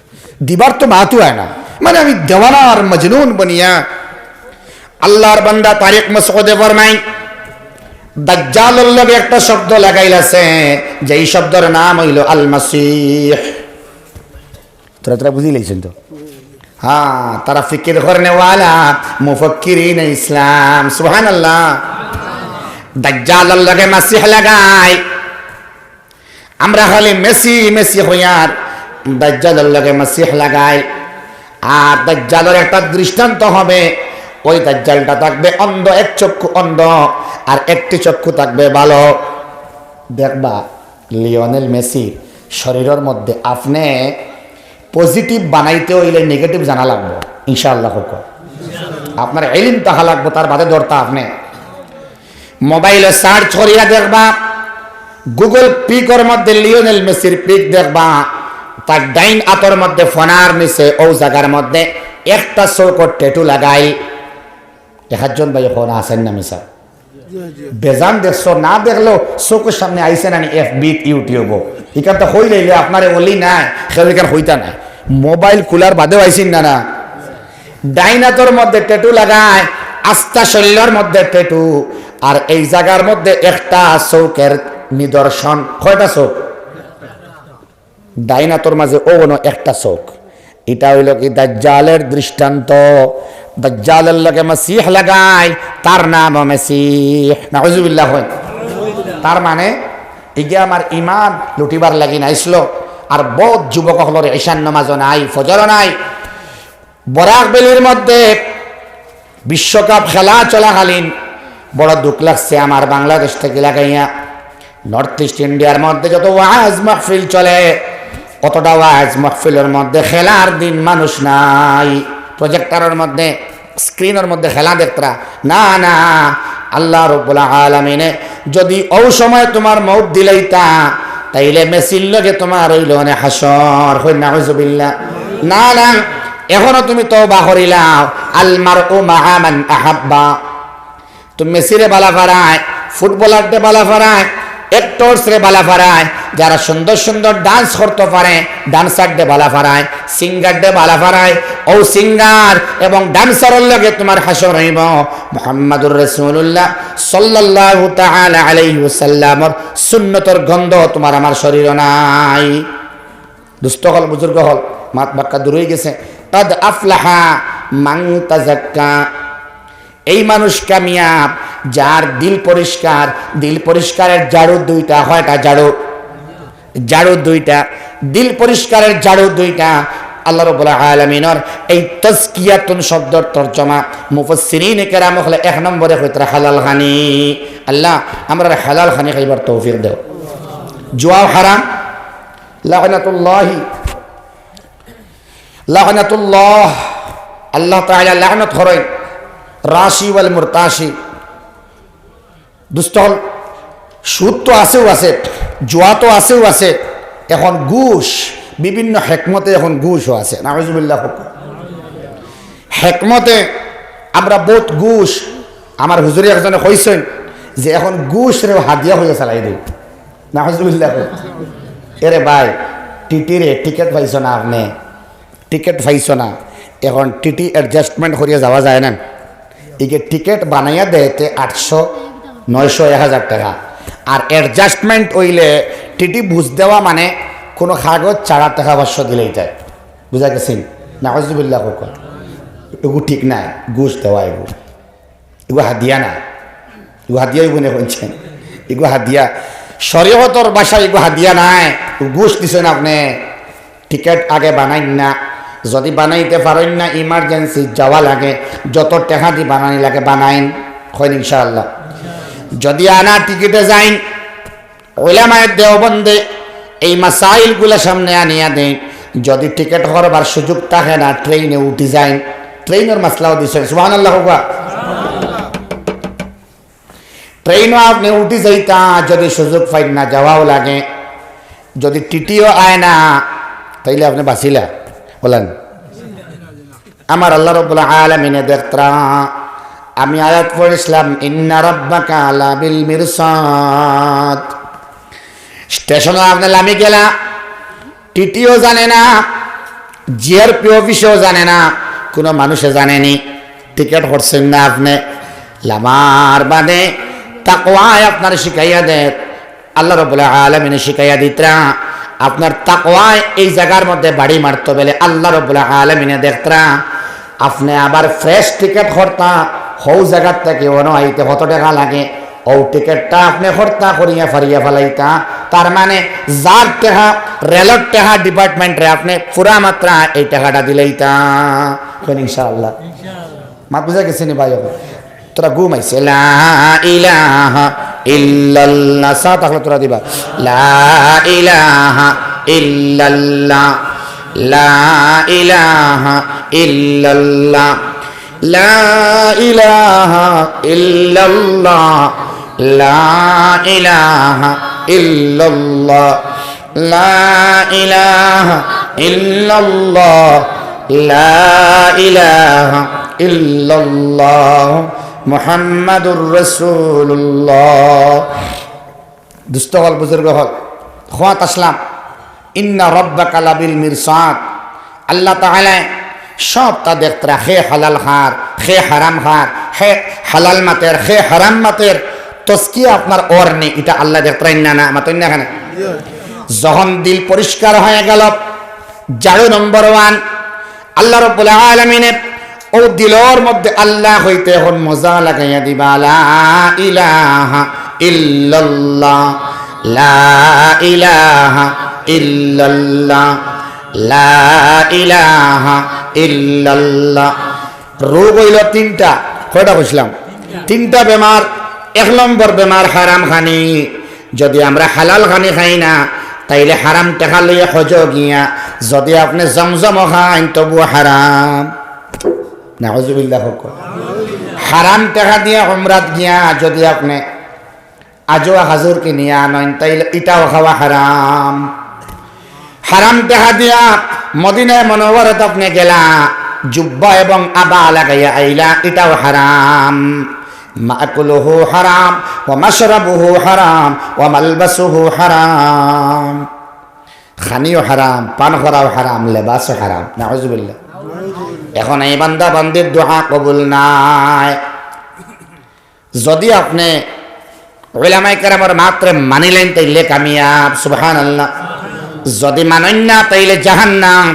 দিবার তো মাতও অয় না। মানে আমি দেওয়ানা আর মজনুন বনিয়া। আল্লাহর বান্দা তারিক মাসউদে ফরমাইন, দাজ্জালর লগে একটা শব্দ লাগাইল আছে, যেই শব্দর নাম অইল আল মাসিহ। তোরা, তোরা বুঝিলাইছইন তো? হ্যাঁ, তারা ফিকির করনেওয়ালা মুফাক্কিরিনে ইসলাম। সুবহানাল্লাহ। দাজ্জালর লগে মাসিহ লাগাই। আমরা খালি মেসি, মেসি কইয়ার দাজ্জালর লগে মাসিহ লাগাই। আর দাজ্জালর একটা দৃষ্টান্ত হবে, ওই দাজ্জালটা থাকবে অন্ধ, এক চক্ষু অন্ধ, আর একটি চক্ষু থাকবে ভালো। দেখবা, লিওনেল মেসির শরীরর মধ্যে আপনে পজিটিভ বানাইতে অইলে নেগেটিভ জানা লাগবো, ইনশাআল্লাহ। হোক, আপনার এলিম তাহা লাগবো, তার বাদে ধরতা আপনে। মোবাইলো সার্চ করিয়া দেখবা, গুগল পিকর মধ্যে লিওনেল মেসির পিক দেখবা, তার ডাইন আতর মধ্যে ফনার নিচে ও জাগার মধ্যে একটা চউখর ট্যাটু লাগাইল। একজন ভাই এখন আছেন না মিছা? বেজান দেখছো, না দেখলেও চউখর সামনে আইছে না নি, এফবিত, ইউটিউবো। ইখান তো কইলাইলে আপনারে অলি নাই, কেউ ইখান কইতা নাই। মোবাইল খুলার বাদেও আইছেন না, না? ডাইন আতর মধ্যে ট্যাটু লাগায়, আস্তা শরীরর মধ্যে ট্যাটু, আর এই জাগার মধ্যে একটা চউখর নিদর্শন। কয়টা চউখ? ডাইন আতর মাঝে অউ অনো একটা চউখ। ইটা অইলো কি দাজ্জালর দৃষ্টান্ত। দাজ্জালর লগে মসিহ লাগাইল, তার নামও মেসিহ। নাউজুবিল্লাহ কইন। তার মানে, ইগে আমার ইমান লুটিবার লাগি নাইছিল। আর বউত যুবক অকলর ইশার নামাজও নাই, ফজরও নাই। বরাক ভ্যালির মধ্যে বিশ্বকাপ খেলা চলাকালীন বড় দুখ লাগছে আমার বাংলাদেশ থাকি লাগাইয়া। নর্থ ইস্ট ইন্ডিয়ার মধ্যে যত ওয়াজ মাহফিল চলে, অতটা ওয়াজ মাহফিলর মধ্যে খেলার দিন মানুষ নাই। প্রজেক্টরর মধ্যে, স্ক্রিনর মধ্যে খেলা দেখতরা। না, না, আল্লাহ রাব্বুল আলামিনে যদি অউ সময় তুমার মউত দিলাইতা, তাইলে মেসির লগে তুমার অইলো অনে হাশর। কইন নাউজুবিল্লাহ। না, না, এখনো তুমি তওবা করিলাও। আল মারউ মাআ মান আহাব্বা। তুমি মেসিরে বালা ফারায়, ফুটবলাররে বালা ফারায়, অ্যাক্টরসরে বালা ফারায়, যারা সুন্দর সুন্দর ডান্স করতো পারে, ডান্সাররে বালা ফারায়, সিঙ্গাররে বালা ফারায়, অউ সিঙ্গার এবং ডান্সারর লগে তুমার হাশর অইবো। মুহাম্মাদুর রাসূলুল্লাহ সাল্লাল্লাহু তাআলা আলাইহি ওয়াসাল্লামর সুন্নতর গন্ধ তুমার আমার শরীরো নাই। দোস্ত অকল, বুজুর্গ অকল, মাত বাক্কা দূর অইগেছে। কাদ আফলাহা মান তাযাক্কা। এই মানুষ কামিয়াব, যার দিল পরিষ্কার। দিল পরিষ্কারের ঝাড়ু দুইটা। কয়টা ঝাড়ু? ঝাড়ু দুইটা। দিল পরিষ্কারের ঝাড়ু দুইটা। আল্লাহ রাব্বুল আলামিনর এই তাজকিয়াতুন শব্দর তর্জমা মুফাসসিরিনে কেরাম অকলে এক নম্বরে কইতরা হালাল খানি। আল্লাহ, আমরারে হালাল খানি খাইবার তৌফিক দেও। জুয়াও হারাম, লানাতুল্লাহি, লানাতুল্লাহ, আল্লাহ তাআলা লানত করইন রাশি ওয়াল মুরতাশি। দোস্ত অকল, সুদ তো আছেউ আছে, জুয়া তো আছেউ আছে, এখন ঘুষ, বিভিন্ন হেকমতে এখন ঘুষও আছে। নাউজুবিল্লাহ। হেকমতে আমরা বউত ঘুষ, আমার হুজুরে একজনে কইছইন যে এখন ঘুষরেও হাদিয়া কইয়া চালাই দেই। নাউজুবিল্লাহ। এরে ভাই, টিটিরে টিকেট পাইছো না আপনে? টিকেট পাইছো না, এখন টিটি অ্যাডজাস্টমেন্ট করিয়া যাওয়া যায় না। ইগে টিকেট বানাইয়া দেয় তে আটশো, নয়শো, এক হাজার টেকা। আর অ্যাডজাস্টমেন্ট অইলে টিটি বুঝ দেওয়া মানে কুনু কাগজ ছাড়া টেকা পাঁচশো দিলাইতায়। বুঝা গেছে নি? নাউজুবিল্লাহ কউক্কা। এগু ঠিক নায়, ঘুষ দেওয়া এগু। এগু হাদিয়া না। এগু হাদিয়া অইবো নি কইনছেন? এগু হাদিয়া। শরীয়তর ভাষায় এগু হাদিয়া নায়। এগু ঘুষ দিছইন আপনে। টিকেট আগে বানাইন না। যদি বানাইতে পারইন না, ইমার্জেন্সি যাওয়া লাগে, যত টেকা দি বানানি লাগে বানাইন। কইন ইনশাআল্লাহ। যদি আনা টিকিটে যাইন, উলামায়ে দেওবন্দে এই মাসাইলগুলা সামনে আনিয়া দেইন। যদি টিকেট করবার সুযোগ থাকে না, ট্রেইনে উঠি যাইন। ট্রেইনর মাসলাও দিছইন। সুবহানাল্লাহ কউক্কা। ট্রেইনো আপনে উঠি যাইতা, যদি সুযোগ পাইন না, যাওয়াও লাগে। যদি টিটিও আয় না, তাইলে আপনে বাঁচিলা। বলেন, আমার আল্লাহ রাব্বুল আলামিনে দেখতরা, আমি আয়াত পড়ছিলাম, "ইন্না রাব্বাকা লাবিল মিরসাদ।" স্টেশনো আপনে লামি গেলা, টিটিও জানে না, জিআরপি অফিসেও জানে না, কুনু মানুষে জানে নি। টিকেট করছইন না আপনে, লামার বাদে তাকওয়ায় আপনারে শিখাইয়া দেয়। আল্লাহ রাব্বুল আলামিনে শিখাইয়া দিতরা, আপনার তাকওয়ায় এই জাগার মধ্যে বাড়ি মারতো বেলে আল্লাহ রাব্বুল আলামিনে দেখতরা, আপনে আবার ফ্রেশ টিকেট করতা, হউ জাগার থাকি অনো আইতে কত টেকা লাগে, অউ টিকেটটা আপনে করতা করিয়া ফারিয়া ফালাইতা। তার মানে যার টেকা, রেলর টেকা ডিপার্টমেন্টরে আপনে পুরা মাত্রা এই টেকাটা দিলাইতা। কইন ইনশাআল্লাহ। মাত বুঝা গেছে নি ভাই? অখন তোরা ঘুমাইছে, লা ইলাহা ইল্লাল্লাহ, সা থাকলে তোরা দিবা, লা ইলাহা ইল্লাল্লাহ, লা ইলাহা ইল্লাল্লাহ, লা ইলাহা ইল্লাল্লাহ, লা ইলাহা ইল্লাল্লাহ, লা ইলাহা ইল্লাল্লাহ, লা ইলাহা ইল্লাল্লাহ, মুহাম্মাদুর রাসূলুল্লাহ। দুস্ত অকল, বুজুর্গ অকল, খুয়াত আসলাম, ইন্না রাব্বাকা লাবিল মিরসাদ। আল্লাহ তাআলায় সবটা দেখতরা, হে হালাল খার, হে হারাম খার, হে হালাল মাতের, হে হারাম মাতের, তজকিয়া আপনার অর নি, ইটা আল্লায় দেখতরা না, না, মাতইন না কেনে? যখন দিল পরিষ্কার হয়ে গেল, ঝাড়ু নম্বর ওয়ান, আল্লাহ রাব্বুল আলামিনে অউ দিলর মধ্যে আল্লাহ কইতে অখন মজা লাগাইয়া দিবা, লা ইলাহা ইল্লাল্লাহ, লা ইলাহা ইল্লাল্লাহ, লা ইলাহা ইল্লাল্লাহ। রোগ অইলো তিনটা, কয়টা কইছিলাম? তিনটা বেমার। এক নম্বর বেমার হারাম খানি। যদি আমরা হালাল খানি খাই না, তাইলে হারাম টেকা লইয়া হজো গিয়া যদি আপনে জমজমও খাইন, তবুও হারাম। নাউজুবিল্লাহ কউক্কা। হারাম টেকা দিয়া উমরাত গিয়া যদি আপনে আজোয়া খাজুর কিনিয়া আনইন, তাইলে ইটাও খাওয়া হারাম। হারাম টেকা দিয়া মদিনায় মুনাওয়ারাত আপনে গেলা, জুব্বা এবং আবা লাগাইয়া আইলা, ইটাও হারাম। মাকুলুহু হারাম, ওয়া মাশরাবুহু হারাম, ওয়া মালবাসুহু হারাম। খানিও হারাম, পান করাও হারাম, লেবাসও হারাম। নাউজুবিল্লাহ। অখন এই বান্দা বান্দির দোয়া কবুল নায়। যদি আপনে উলামায়ে কেরামর মাতরে মানিলাইন, তাইলে কামিয়াব, সুবহানাল্লাহ। যদি মানইন না, তাইলে জাহান্নাম।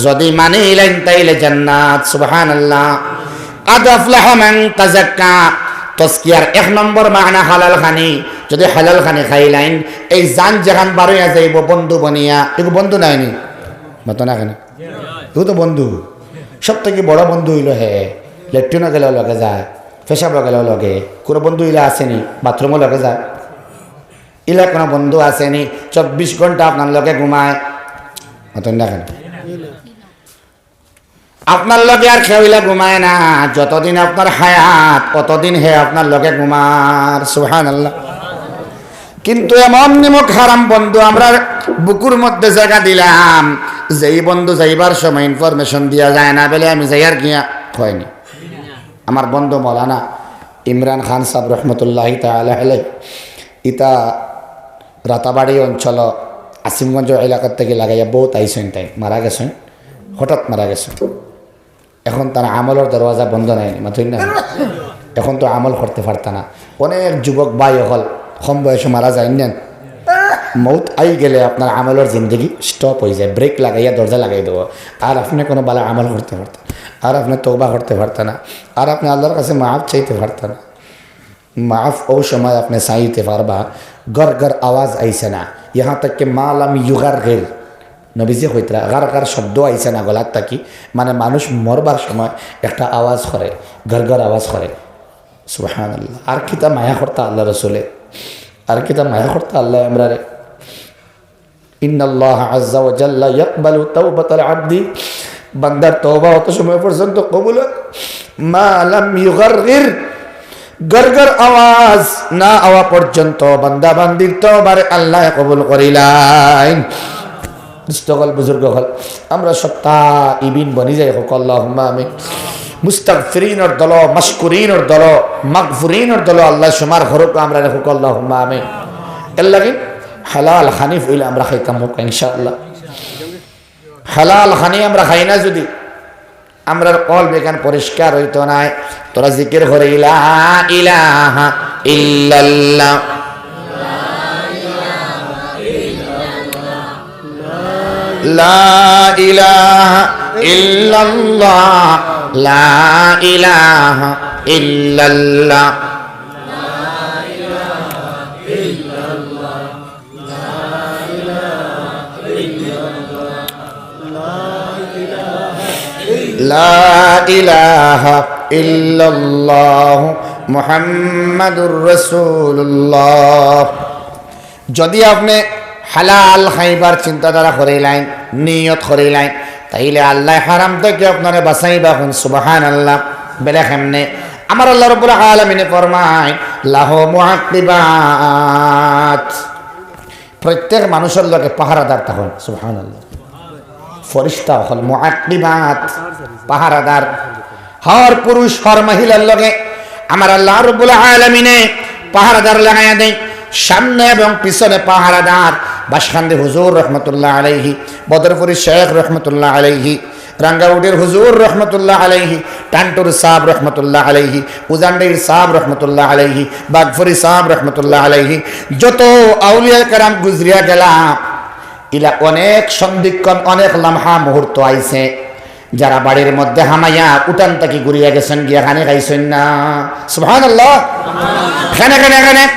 যদি মানিলাইন, তাইলে জান্নাত, সুবহানাল্লাহ। কাদ আফলাহা মান তাযাক্কা। তজকিয়ার এক নম্বর মানা হালাল খানি। যদি হালাল খানি খাইলাইন, এই জান যেখান বারইয়া যাইবো বন্ধু বনিয়া, এগু বন্ধু নায়নি? মাতো না কেনে? এগু তো বন্ধু। সব থাকি বড় বন্ধু অইলো হে। লেট্রিনো গেলেও লগে যায়, পেশাবো গেলেও লগে। কুনু বন্ধু ইলা আছেনি, বাথরুমও লগে যায়? ইলা কুনু বন্ধু আছেনি, চব্বিশ ঘন্টা আপনার লগে ঘুমায়? মাতইন না কেনে? আপনার লগে আর কেউ ইলা ঘুমায় না। যতদিন আপনার হায়াত, অতদিন হে আপনার লগে ঘুমার। সুবহানাল্লাহ। কিন্তু এমন নিমক হারাম বন্ধু আমরার বুকুর মধ্যে জাগা দিলাম, যেই বন্ধু যাইবার সময় information দিয়া যায় না, বলে আমি যাইয়ার গিয়া, কয়নি? আমার বন্ধু মৌলানা ইমরান খান সাব রহমতুল্লাহি তাআলা আলাইহি, ইতা রাতাবাড়ি অঞ্চল, আসিমগঞ্জ এলাকার থাকি লাগাইয়া বউত আইছইন, তাইন মারা গেছইন, হঠাৎ মারা গেছইন। অখন তান আমলর দরওয়াজা বন্ধ নায়নি, মাতইন না? অখন তো আমল করতে পারতা না। অনেক যুবক ভাই অকল কম বয়সে মারা যাইন না? মউত আই গেলে আপনার আমলর জিন্দেগি stop অই যায়, brake লাগাইয়া দরজা লাগাই দেবো। আর আপনে কুনু ভালা আমল করতে পারতা না, আর আপনে তওবা করতে পারতা না, আর আপনে আল্লার কাছে মাফ চাইতে পারতা না। মাফ অউ সময় আপনে চাইতে পারবা, গর গর আওয়াজ আইছে না, ইহাঁ তক কে মা লাম ইউগারগির। নবীজি কইতরা, গার গার শব্দ আইছে না গলার থাকি, মানে মানুষ মরবার সময় একটা আওয়াজ করে, গর গর আওয়াজ করে। সুবহানাল্লাহ। আর কিতা মায়া করতা আল্লার রসুলে, আর কিতা মায়া করতা আল্লায় আমরারে। ইন্নাল্লাহা আযযা ওয়া জাল্লা ইয়াকবালু তাওবাতাল আবদি, বান্দার তওবা অত সময় পর্যন্ত কবুল অয়, মা লাম ইউগারগির, গর গর আওয়াজ না আওয়া পর্যন্ত বান্দা বান্দির তওবারে আল্লায় কবুল করিলাইন। দুস্ত অকল, বুজুর্গ অকল, আমরা সব তাইবিন বনি যাই, কউক্কা আল্লাহুম্মা আমিন। মুস্তাগফিরিনর দলো, মাশকুরিনর দলো, মাগফুরিনর দলো আল্লায় শুমার করউক্কা আমরারে, কউক্কা আল্লাহুম্মা আমিন। এরলাগি হালাল খানি অইলে আমরা খাইতাম, কউক্কা ইনশাআল্লাহ। হালাল খানি আমরা খাই না যদি, আমরার কলব ইখান পরিষ্কার অইতো নায়। তোরা জিকির করো, লা ইলাহা ইল্লাল্লাহ, লা ইলাহা ইল্লাল্লাহ, লা ইলাহা ইল্লাল্লাহ। লা ইলাহা ইল্লাল্লাহু মুহাম্মাদুর রাসূলুল্লাহ। যদি আপনে হালাল খাইবার চিন্তাধারা করিলাইন, নিয়ত করিলাইন, তাইলে আল্লায় হারাম থাকি আপনারে বাঁচাইবা। কইন সুবহানাল্লাহ। বেলে কেমনে? আমার আল্লাহ রাব্বুল আলামিনে ফরমাইন, লাহু মুআক্কিবাত, প্রত্যেক মানুষর লগে পাহারাদার থাকইন। সুবহানাল্লাহ। ফিরিস্তা অকল মুআক্কিবাত, পাহারাদার। হর পুরুষ, হর মহিলার লগে আমার আল্লাহ রাব্বুল আলামিনে পাহারাদার লাগাইয়া দেইন। সামনে এবং পিছনে পাহারাদার। বাসকান্দি হুজুর রহমতুল্লাহ আলাইহি, বদরপুরি শেখ রহমতুল্লাহ আলাইহি, রাঙ্গাউটির হুজুর রহমতুল্লাহ আলাইহি, টান্টুর সাব রহমতুল্লাহ আলাইহি, উজানডির সাব রহমতুল্লাহ আলাইহি, বাগফুরি সাব রহমতুল্লাহ আলাইহি, যত আউলিয়া কেরাম গুজরিয়া গেলা, ইলা অনেক সন্ধিক্ষণ, অনেক লামহা মুহূর্ত আইছে, যারা বাড়ির মধ্যে হামাইয়া উঠান থাকি ঘুরিয়া গেছইন, গিয়া খানি খাইছইন না। সুবহানাল্লাহ। এখানে, এখানে, এখানে।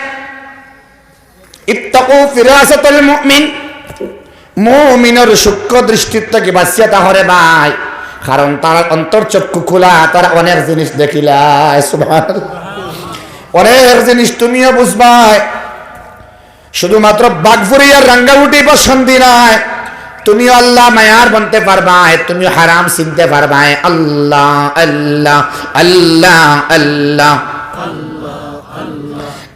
ইত্তাকু ফিরাসাতাল মুমিন, মুমিনর সূক্ষ্ম দৃষ্টির থাকি বাঁচিয়া থাকো রে ভাই, কারণ তার অন্তর চক্ষু খোলা, তারা অনেক জিনিস দেখিলায়। সুবহানাল্লাহ। অনেক জিনিস তুমিও বুঝবায়। শুধুমাত্র বাগফুরি আর রাঙ্গাউটি বা সন্ধি নায়, তুমিও আল্লাহ মায়ার বনতে পারবায়, তুমিও হারাম চিনতে পারবায়। আল্লাহ, আল্লাহ, আল্লাহ, আল্লাহ।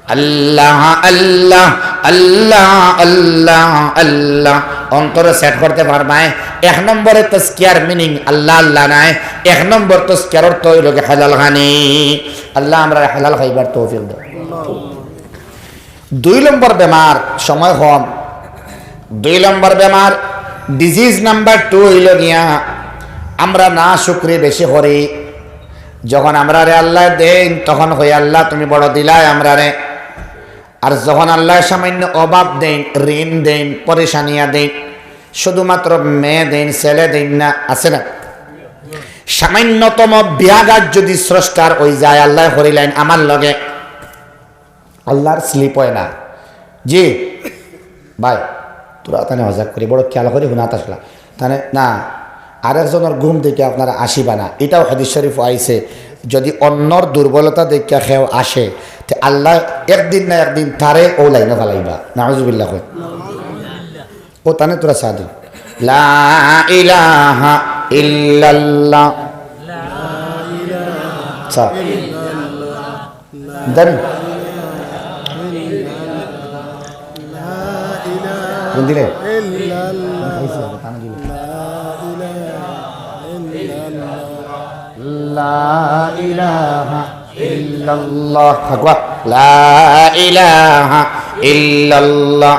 আল্লাহ, আল্লাহ, আল্লাহ, আল্লাহ, আল্লাহ। অন্তরে সেট করতে পারবায়। এক নম্বরে তজকিয়ার মিনিং আল্লাহ, আল্লাহ নায়। এক নম্বর তজকিয়ার অর্থ অইলো গি হালাল খানি। আল্লাহ আমরারে হালাল খাইবার তৌফিক দেও। দুই নম্বর বেমার, সময় কম। দুই নম্বর বেমার, disease number two অইলো গিয়া, আমরা নাশুকরি বেশি করি। যখন আমরারে আল্লায় দেইন, তখন কই, "আল্লাহ, তুমি বড় দিলায় আমরারে।" আর যখন আল্লায় সামান্য অভাব দেইন, ঋণ দেইন, পরেশানিয়া দেইন, শুধুমাত্র মেয়ে দেইন, ছেলে দেইন না, আছে না? সামান্যতম ব্যাঘাত যদি স্রষ্টার অই যায়, আল্লায় করিলাইন আমার লগে, আল্লাহর slip অয় না। জি ভাই, তোরা তানে হজাগ করি, বড় খেয়াল করি হুনাত আসলা। তানে না, আরেকজনর ঘুম দেখি আপনারা আসিবা না, ইটাও হাদিস শরীফো আইছে। যদি অন্যর দুর্বলতা দেখিয়া কেউ আসে, তে আল্লাহ একদিন না একদিন তারে অউ লাইনো ফালাইবা। নাউজুবিল্লাহ কই। ও তানে তোরা সাদু। লা ইলাহা ইল্লাল্লাহ। আচ্ছা। দেন। কোন দিলে? লা ইলাহা ইল্লাল্লাহ। আকবার। লা ইলাহা ইল্লাল্লাহ।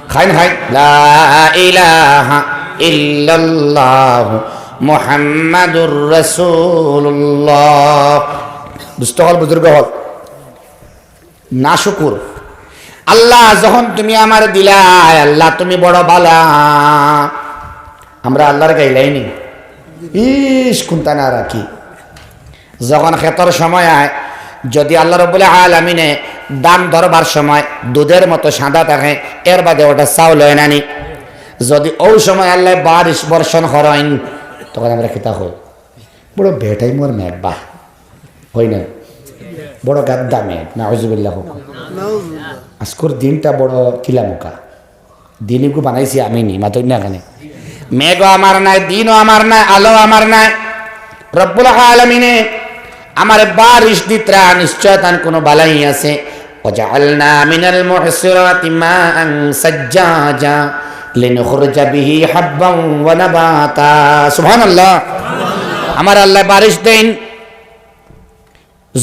খাইন খাইন। লা ইলাহা ইল্লাল্লাহ মুহাম্মাদুর রাসূলুল্লাহ। দুস্ত অকল, বুজুর্গ অকল, নাশুকুর। আল্লাহ, যখন তুমি আমারে দিলায়, আল্লাহ তুমি বড় ভালা। আমরা আল্লাহরে গাইলাইনি, ইস, কুন্তা না রাখি। যখন খেতর সময় আয়, যদি আল্লাহ রাব্বুল আলামিনে ধান ধরবার সময় দুধের মতো সাদা থাকে, এর বাদে ওটা চাউল অয় না নি। যদি অউ সময় আল্লাহ বারিশ বর্ষণ করইন, তখন আমরা কিতা কই? বড় বেটাইমর মেঘ, বাহ, অয় না? বড় গাদ্দা মেঘ, নাউজুবিল্লাহ। আজকুর দিনটা বড় কিলামুকা। দিন ইগু বানাইছি আমি নি, মাতইন না কেনে? মেঘও আমার নায়, দিনও আমার নায়, আলো আমার নায়। রব্বুল আলামিনে আমারে বারিশ দিতরা, নিশ্চয় তান কুনু বালাই আছে। ওয়াজাআলনা মিনাল মুহসিরাতি মাআন সাজ্জাজা লিনুখরিজা বিহি হাব্বান ওয়া নাবাতা। সুবহানাল্লাহ। আমার আল্লাহ বারিশ দেইন,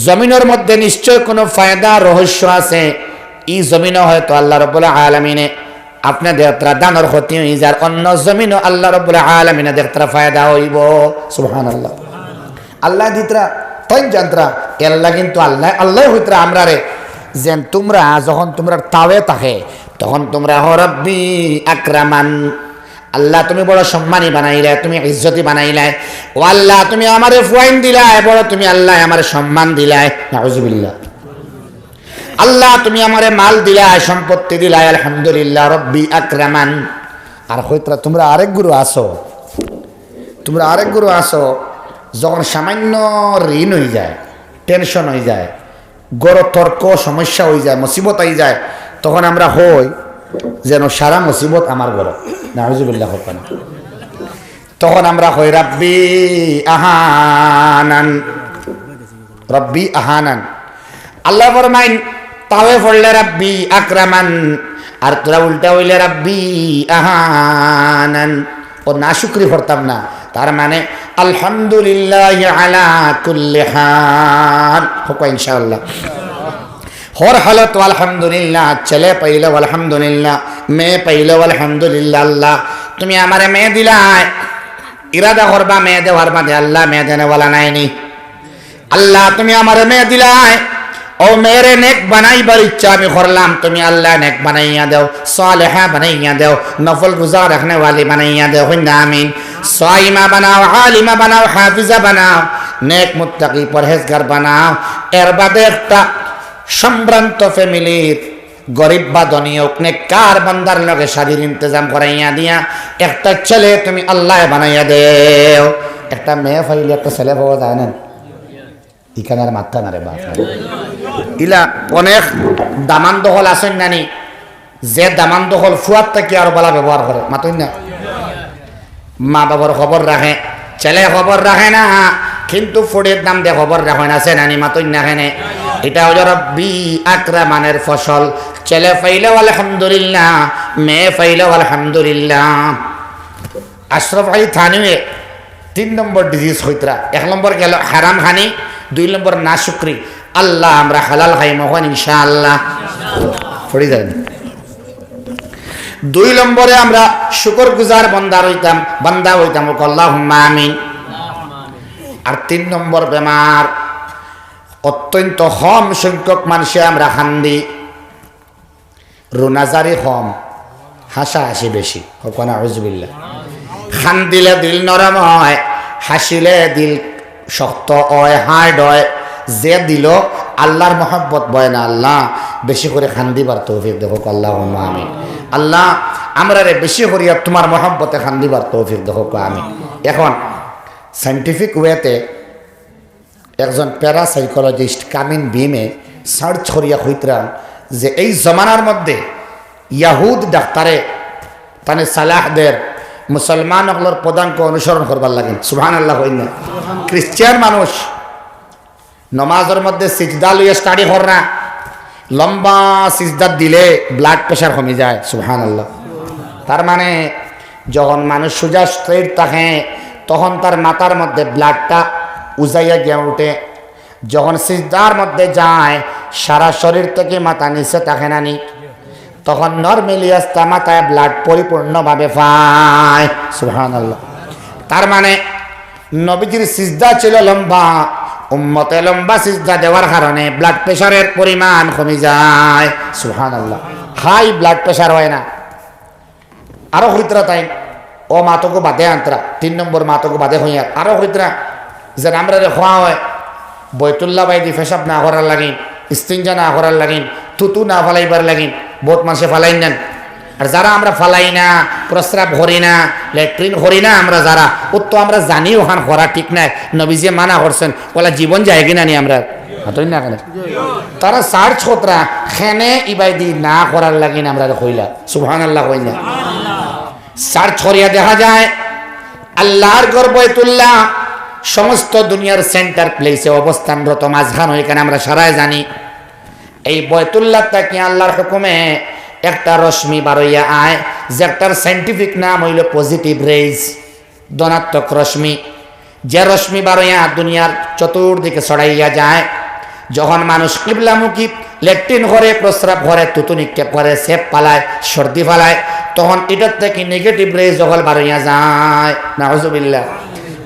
জমিনর মধ্যে নিশ্চয় কুনু ফায়দা রহস্য আছে। ই জমিনো হয়তো আল্লাহ রাব্বুল আলামিনে আপনে দেখতরা ধানর ক্ষতি অই যার, অন্য জমিনো আল্লাহ রাব্বুল আলামিনে দেখতরা ফায়দা অইবো। সুবহানাল্লাহ। আল্লাহ দিতরা, তাইন জানতরা, এল্লা কিন্তু আল্লাহ, আল্লাহ কইতরা আমরারে, যেন তুমরা যখন তুমরার তাওয়ে থাকে, তখন তুমরা কও রব্বি আকরামান। আল্লাহ, তুমি বড় সম্মানী বানাইলায়, তুমি ইজ্জতি বানাইলায়। ও আল্লাহ, তুমি আমারে ফুয়াইন দিলায়, বড় তুমি আল্লাহ আমারে সম্মান দিলায়। নাউজুবিল্লাহ। আল্লাহ, তুমি আমারে মাল দিলায়, সম্পত্তি দিলায়, আলহামদুলিল্লাহ, রব্বি আকরামান। আর কইতরা, তুমরা আরেক গুরু আছো, তুমরা আরেক গুরু আছো, যখন সামান্য ঋণ অইযায়, টেনশন অইযায়, ঘরো তর্ক সমস্যা অইযায়, মুসিবত আইযায়, তখন আমরা কই যেন সারা মুসিবত আমার ঘরো। নাউজুবিল্লাহ, কউক্কা না। তখন আমরা কই, "রাব্বি আহানান, রাব্বি আহানান।" আল্লায় ফরমাইন, তাওয়ে পড়লে "রাব্বি আকরামান", আর তোরা উল্টা অইলে "রাব্বি আহানান।" ও নাশুকরি পড়তাম না। তার মানে, "আলহামদুলিল্লাহি আলা কুল্লি হাল।" কউক্কা ইনশাআল্লাহ। হর হালত আলহামদুলিল্লাহ, ছেলে পাইলেও আলহামদুলিল্লাহ, মেয়ে পাইলেও আলহামদুলিল্লাহ। আল্লাহ, তুমি আমারে মেয়ে দিলায়, ইরাদা করবা মেয়ে দেওয়ার বাদে, আল্লাহ, মেয়ে দেনেওয়ালা নায়নি? আল্লাহ, তুমি আমারে মেয়ে দিলায়, অউ মেয়েরে নেক বানাইবার ইচ্ছা আমি করলাম, তুমি আল্লাহ নেক বানাইয়া দেও, সালেহা বানাইয়া দেও, নফল রোজা রাখনেওয়ালি বানাইয়া দেও, কইন না আমিন। সাইমা বানাও, আলিমা বানাও, হাফিজা বানাও, নেক মুত্তাকি পরহেজগার বানাও। এর বাদে একটা সম্ভ্রান্ত ফ্যামিলির গরিব বা ধনী অউক, নেককার বান্দার লগে শাদির ইন্তেজাম করাইয়া দিয়া একটা ছেলে তুমি আল্লায় বানাইয়া দেও। একটা মেয়ে পাইলে একটা ছেলে পাওয়া যায় না? ইখান আর মাততা না রে বাপ। ইলা অনেক দামান দখল আছইন নানি, যে দামান দখল ফুয়ার থাকি আরো ভালা ব্যবহার করে, মাতইন না? মা বাবার খবর রাখে, ছেলে খবর রাখে না, কিন্তু ফুড়ির নাম দে খবর রাখে না, সে নানি মাতইন না কেনে? ইটা অইলো রব্বি আকরামানের ফসল। ছেলে পাইলেও আলহামদুলিল্লাহ, মেয়ে পাইলেও আলহামদুলিল্লাহ। আশরাফ আলী থানভীয়ে তিন নম্বর ডিজিজ কইতরা, এক নম্বর গেল হারাম খানি, দুই নম্বর নাশুকরি। আল্লাহ, আমরা হালাল খাইমু কইন ইনশাআল্লাহ। পড়ি যাইন। দুই নম্বরে আমরা শুকরগুজার বান্দা অইতাম, বান্দা অইতাম, কউক্কা আল্লাহুম্মা আমিন। আর তিন নম্বর বেমার, অত্যন্ত কম সংখ্যক মানষে আমরা কান্দি, রুনাঝারি কম, হাসাহাসি বেশি। কউক্কা নাউজুবিল্লাহ। কান্দিলে দিল নরম অয়, হাসিলে দিল শক্ত অয়, hard অয়। যে দিলো আল্লার মহব্বত বয় না, আল্লাহ বেশি করি কান্দিবার তৌফিক দেও, কউক্কা আল্লাহুম্মা আমিন। আল্লাহ, আমরারে বেশি করিয়া তুমার মহব্বতে কান্দিবার তৌফিক দেও, কউক্কা আমিন। এখন scientific way তে একজন প্যারাসাইকোলজিস্ট কামিন বিমে সার্চ করিয়া কইতরা যে এই জমানার মধ্যে ইয়াহুদ ডাক্তারে তানে সালাহ দের মুসলমান অকলর পদাঙ্ক অনুসরণ করবার লাগি। সুবহানাল্লাহ কইন না? খ্রিস্টান মানুষ নমাজর মধ্যে সিজদা লইয়া স্টাডি কররা, লম্বা সিজদা দিলে ব্লাড প্রেশার কমি যায়। সুবহানাল্লাহ। তার মানে যখন মানুষ সুজা স্ট্রেট থাকে, তখন তার মাথার মধ্যে ব্লাডটা উজাইয়া গিয়া উঠে। যখন সিজদার মধ্যে যায়, সারা শরীর থাকি মাথা নিচে থাকে না নি, তখন নরমালি আস্তা মাথায় ব্লাড পরিপূর্ণভাবে পায়। সুবহানাল্লাহ। তার মানে নবীজির সিজদা ছিল লম্বা, উম্মতে লম্বা সিজদা দেওয়ার কারণে ব্লাড প্রেশারের পরিমাণ কমি যায়। সুবহানাল্লাহ। হাই ব্লাড প্রেশার অয় না। আরো কইতরা তাইন, ও মাতগু বাদে আনতরা, তিন নম্বর মাতগু বাদে কইয়ার, আরো কইতরা যে আমরারে কওয়া অয় বয়তুল্লাহ বায়দি পেশাব না করার লাগিন, ইস্তিনজা না করার লাগিন, থুতু না ফালাইবার লাগিন, বউত মানষে ফালাইন না। আর যারা আমরা ফালাই না, প্রস্রাব করি না, ল্যাট্রিন করি না, আমরা যারা, অউ তো আমরা জানি অখান করা ঠিক নায়, নবীজিয়ে মানা করছইন, অলা জীবন যায়গি না নি আমরার? মাতইন না কেনে? তারা সার্চ করতরা, কেনে ইবায়দি না করার লাগিন আমরারে কইলা। সুবহানাল্লাহ কইন না? সার্চ করিয়া দেখা যায়, আল্লার ঘর বয়তুল্লাহ সমস্ত দুনিয়ার সেন্টার প্লেসে অবস্থানরত, মাঝখান অইখানে আমরা সারায় জানি। এই বয়তুল্লাহ থাকি আল্লার হুকুমে একটা রশ্মি বারইয়া আয়, যেটার সায়েন্টিফিক নাম অইলো পজিটিভ রেইজ, ধনাত্মক রশ্মি। যে রশ্মি বারইয়া দুনিয়ার চতুর্দিকে ছড়াইয়া যায়, যখন মানুষ কিবলামুখী ল্যাট্রিন করে, প্রস্রাব করে, থুতু নিক্ষেপ করে, ছেপ ফালায়, সর্দি ফালায়, তখন ইটার থাকি নেগেটিভ রেইজ অকল বারইয়া যায়। নাউজুবিল্লাহ।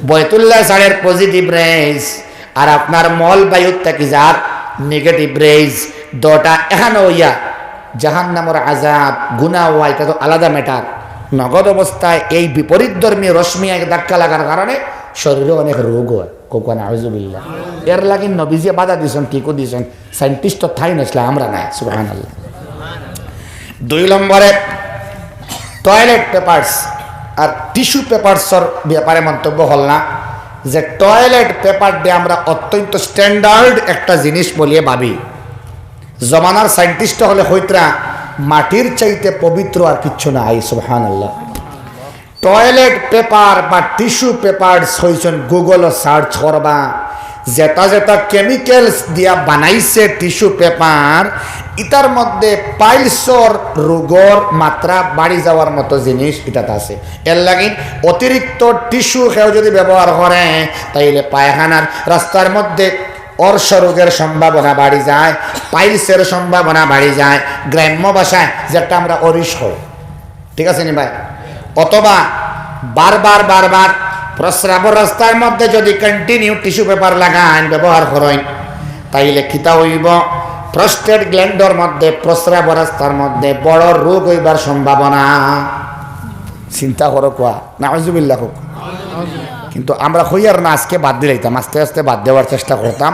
বয়তুল্লাহ ছাড়ের পজিটিভ রেইজ, আর আপনার মল বায়ুর থাকি যার নেগেটিভ রেইজ, দুইটা একখানো অইয়া জাহান্নামর আযাব, গুনা অওয়া, ইটা তো আলাদা ম্যাটার। নগদ অবস্থায় এই বিপরীতধর্মী রশ্মি এক ধাক্কা লাগার কারণে শরীরো অনেক রোগ অয়। কউক্কা নাউজুবিল্লাহ। এর লাগি নবীজিয়ে বাধা দিছইন, ঠিকউ দিছইন। সায়েন্টিস্ট তো তাইন আছলা, আমরা নায়। সুবহানাল্লাহ। দুই নম্বরে টয়লেট পেপারস আর টিস্যু পেপারসর ব্যাপারে মন্তব্য করলা। যে টয়লেট পেপার দিয়া আমরা অত্যন্ত স্ট্যান্ডার্ড একটা জিনিস বলিয়া ভাবি। জমানার সায়েন্টিস্ট অকলে কইতরা, মাটির চাইতে পবিত্র আর কিচ্ছু নাই। সুবহানাল্লাহ। টয়লেট পেপার বা টিস্যু পেপার কইছইন, গুগলো সার্চ করবা, যেটা যেটা কেমিক্যালস দিয়া বানাইছে টিস্যু পেপার, ইটার মধ্যে পাইলসর রোগর মাত্রা বাড়ি যাওয়ার মতো জিনিস ইটাত আছে। এর লাগি অতিরিক্ত টিস্যু কেউ যদি ব্যবহার করে, তাইলে পায়খানার রাস্তার মধ্যে অর্শ রোগের সম্ভাবনা বাড়ি যায়, পাইলসের সম্ভাবনা বাড়ি যায়, গ্রাম্য ভাষায় যেটা আমরা অরিশ কই, ঠিক আছে নি ভাই? অথবা বারবার বারবার প্রস্রাবর রাস্তার মধ্যে যদি কন্টিনিউ টিস্যু পেপার লাগাইন, ব্যবহার করইন, তাইলে কিতা অইবো? প্রস্টেট গ্ল্যান্ডর মধ্যে, প্রস্রাবর রাস্তার মধ্যে বড় রোগ অইবার সম্ভাবনা। চিন্তা করো কুয়া, নাউজুবিল্লাহ হোক। কিন্তু আমরা কইয়ার না, আজকে বাদ দিলাইতাম, আস্তে আস্তে বাদ দেওয়ার চেষ্টা করতাম,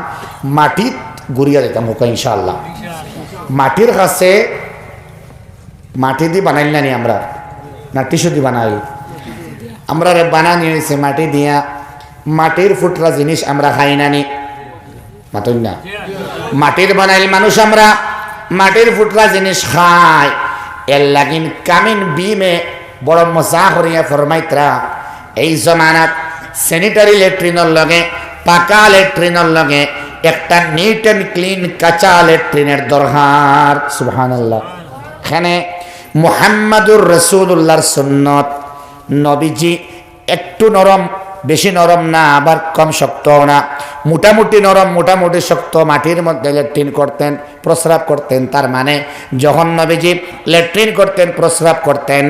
মাটিত ঘুরিয়া যাইতাম হোক ইনশাআল্লাহ। মাটির কাছে মাটি দি বানাইল না নি আমরা, না টিস্যু দি বানাইল? আমরারে বানানি অইছে মাটি দিয়া। মাটির ফুটরা জিনিস আমরা খাই না নি? মাতইন না। মাটির বানাইল মানুষ আমরা, মাটির ফুটরা জিনিস খাই। এর লাগিন কামিন বিমে বড় মজা করিয়া ফরমাইতরা, এই জমানাত স্যানিটারি ল্যাট্রিনর লগে, পাকা ল্যাট্রিনর লগে একটা নিট অ্যান্ড ক্লিন কাঁচা ল্যাট্রিনের দরকার। সুবহানাল্লাহ। এখানে মুহাম্মাদুর রাসূলুল্লাহর সুন্নত, নবীজি একটু নরম, বেশি নরম না, আবার কম শক্ত না, মোটামুটি নরম, মোটামুটি শক্ত, মাটির মধ্যে ল্যাট্রিন করতেন, প্রস্রাব করতেন। তার মানে যখন নবীজি ল্যাট্রিন করতেন, প্রস্রাব করতেন,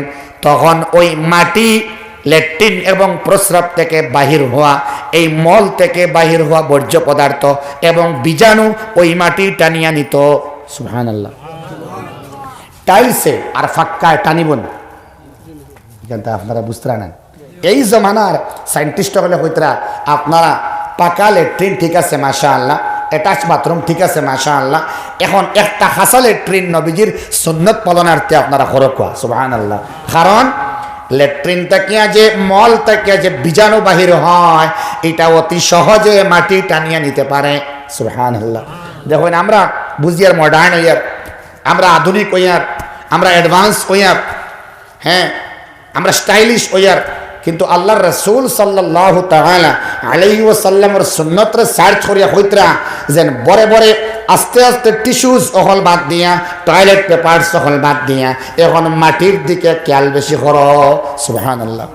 তখন ওই মাটি ল্যাট্রিন এবং প্রস্রাব থেকে বাহির হওয়া, এই মল থেকে বাহির হওয়া বর্জ্য পদার্থ এবং বীজাণু ওই মাটি টানিয়া নিত। সুবহানাল্লাহ। টাইলসে আর ফাক্কায় টানিব না, এখানটা আপনারা বুঝতরা না। এই জমানার সায়েন্টিস্ট অকলে কইতরা, আপনারা পাকা ল্যাট্রিন ঠিক আছে, মাশাআল্লাহ, অ্যাটাচ বাথরুম ঠিক আছে, মাশাআল্লাহ, এখন একটা খাসা ল্যাট্রিন নবীজির সুন্নত পালনার্থে আপনারা করো কুয়া, সুবহানাল্লাহ। কারণ ল্যাট্রিন থাকিয়া যে মল থাকিয়া যে বীজাণু বাহির হয়, এটা অতি সহজে মাটি টানিয়া নিতে পারে। সুবহানাল্লাহ। দেখইন, আমরা বুঝিয়ার, মডার্ন অইয়ার, আমরা আধুনিক অইয়ার, আমরা অ্যাডভান্স অইয়ার, হ্যাঁ, আমরা স্টাইলিশ অইয়ার, কিন্তু আল্লাহর রাসূল সাল্লাল্লাহু তাআলা আলাইহি ওয়াসাল্লামর সুন্নতরে সার্চ করিয়া কইতরা, যেন বরে বরে আস্তে আস্তে টিস্যুস অকল বাদ দিয়া, টয়লেট পেপারস অকল বাদ দিয়া, এখন মাটির দিকে খেয়াল বেশি করো। সুবহানাল্লাহ।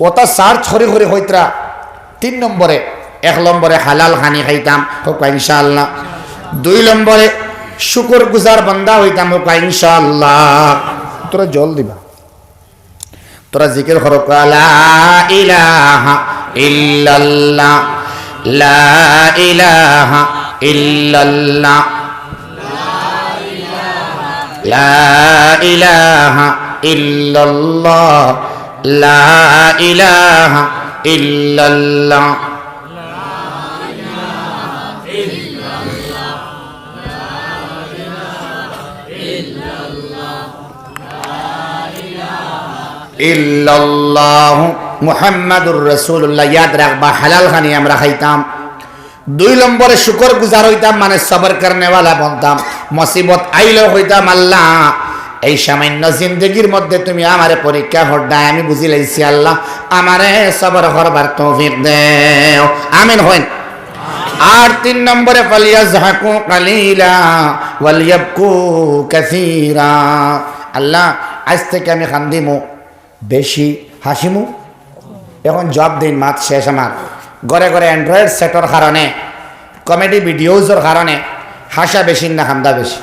ওটা সার্চ করি করি কইতরা, তিন নম্বরে, এক নম্বরে হালাল খানি খাইতাম, কউক্কা ইনশাআল্লাহ। দুই নম্বরে শুকর গুজার বান্দা অইতাম, কউক্কা ইনশাআল্লাহ। তোরা জল দিবা। তোরা জিকির করো, লা ইলাহা ইল্লাল্লাহ, লা ইলাহা ইল্লাল্লাহ, লা ইলাহা ইল্লাল্লাহ, লা ইলাহা ইল্লাল্লাহ। ইল্লাল্লাহু মুহাম্মাদুর রাসূলুল্লাহ। ইয়াদ রাখবা, হালাল খানি আমরা খাইতাম। দুই নম্বরে শুকর গুজার অইতাম, মানে সবর করনেওয়ালা বনতাম। মুসিবত আইলেও কইতাম, আল্লাহ, এই সামান্য জিন্দেগির মধ্যে তুমি আমারে পরীক্ষা কররায়, আমি বুঝিলাইছি আল্লাহ, আমারে সবর করবার তৌফিক দেও। আমিন কইন। আর তিন নম্বরে, ফালিয়াজহাকু কালিলা ওয়ালিয়াবকু কাসীরা। আল্লাহ, আইজ থাকি আমি কান্দিমু, বেশি হাসিমু। এখন জবাব দেইন, মাত শেষ আমার। ঘরে ঘরে অ্যান্ড্রয়েড সেটর কারণে, কমেডি ভিডিওজর কারণে হাসা বেশি না কান্দা বেশি?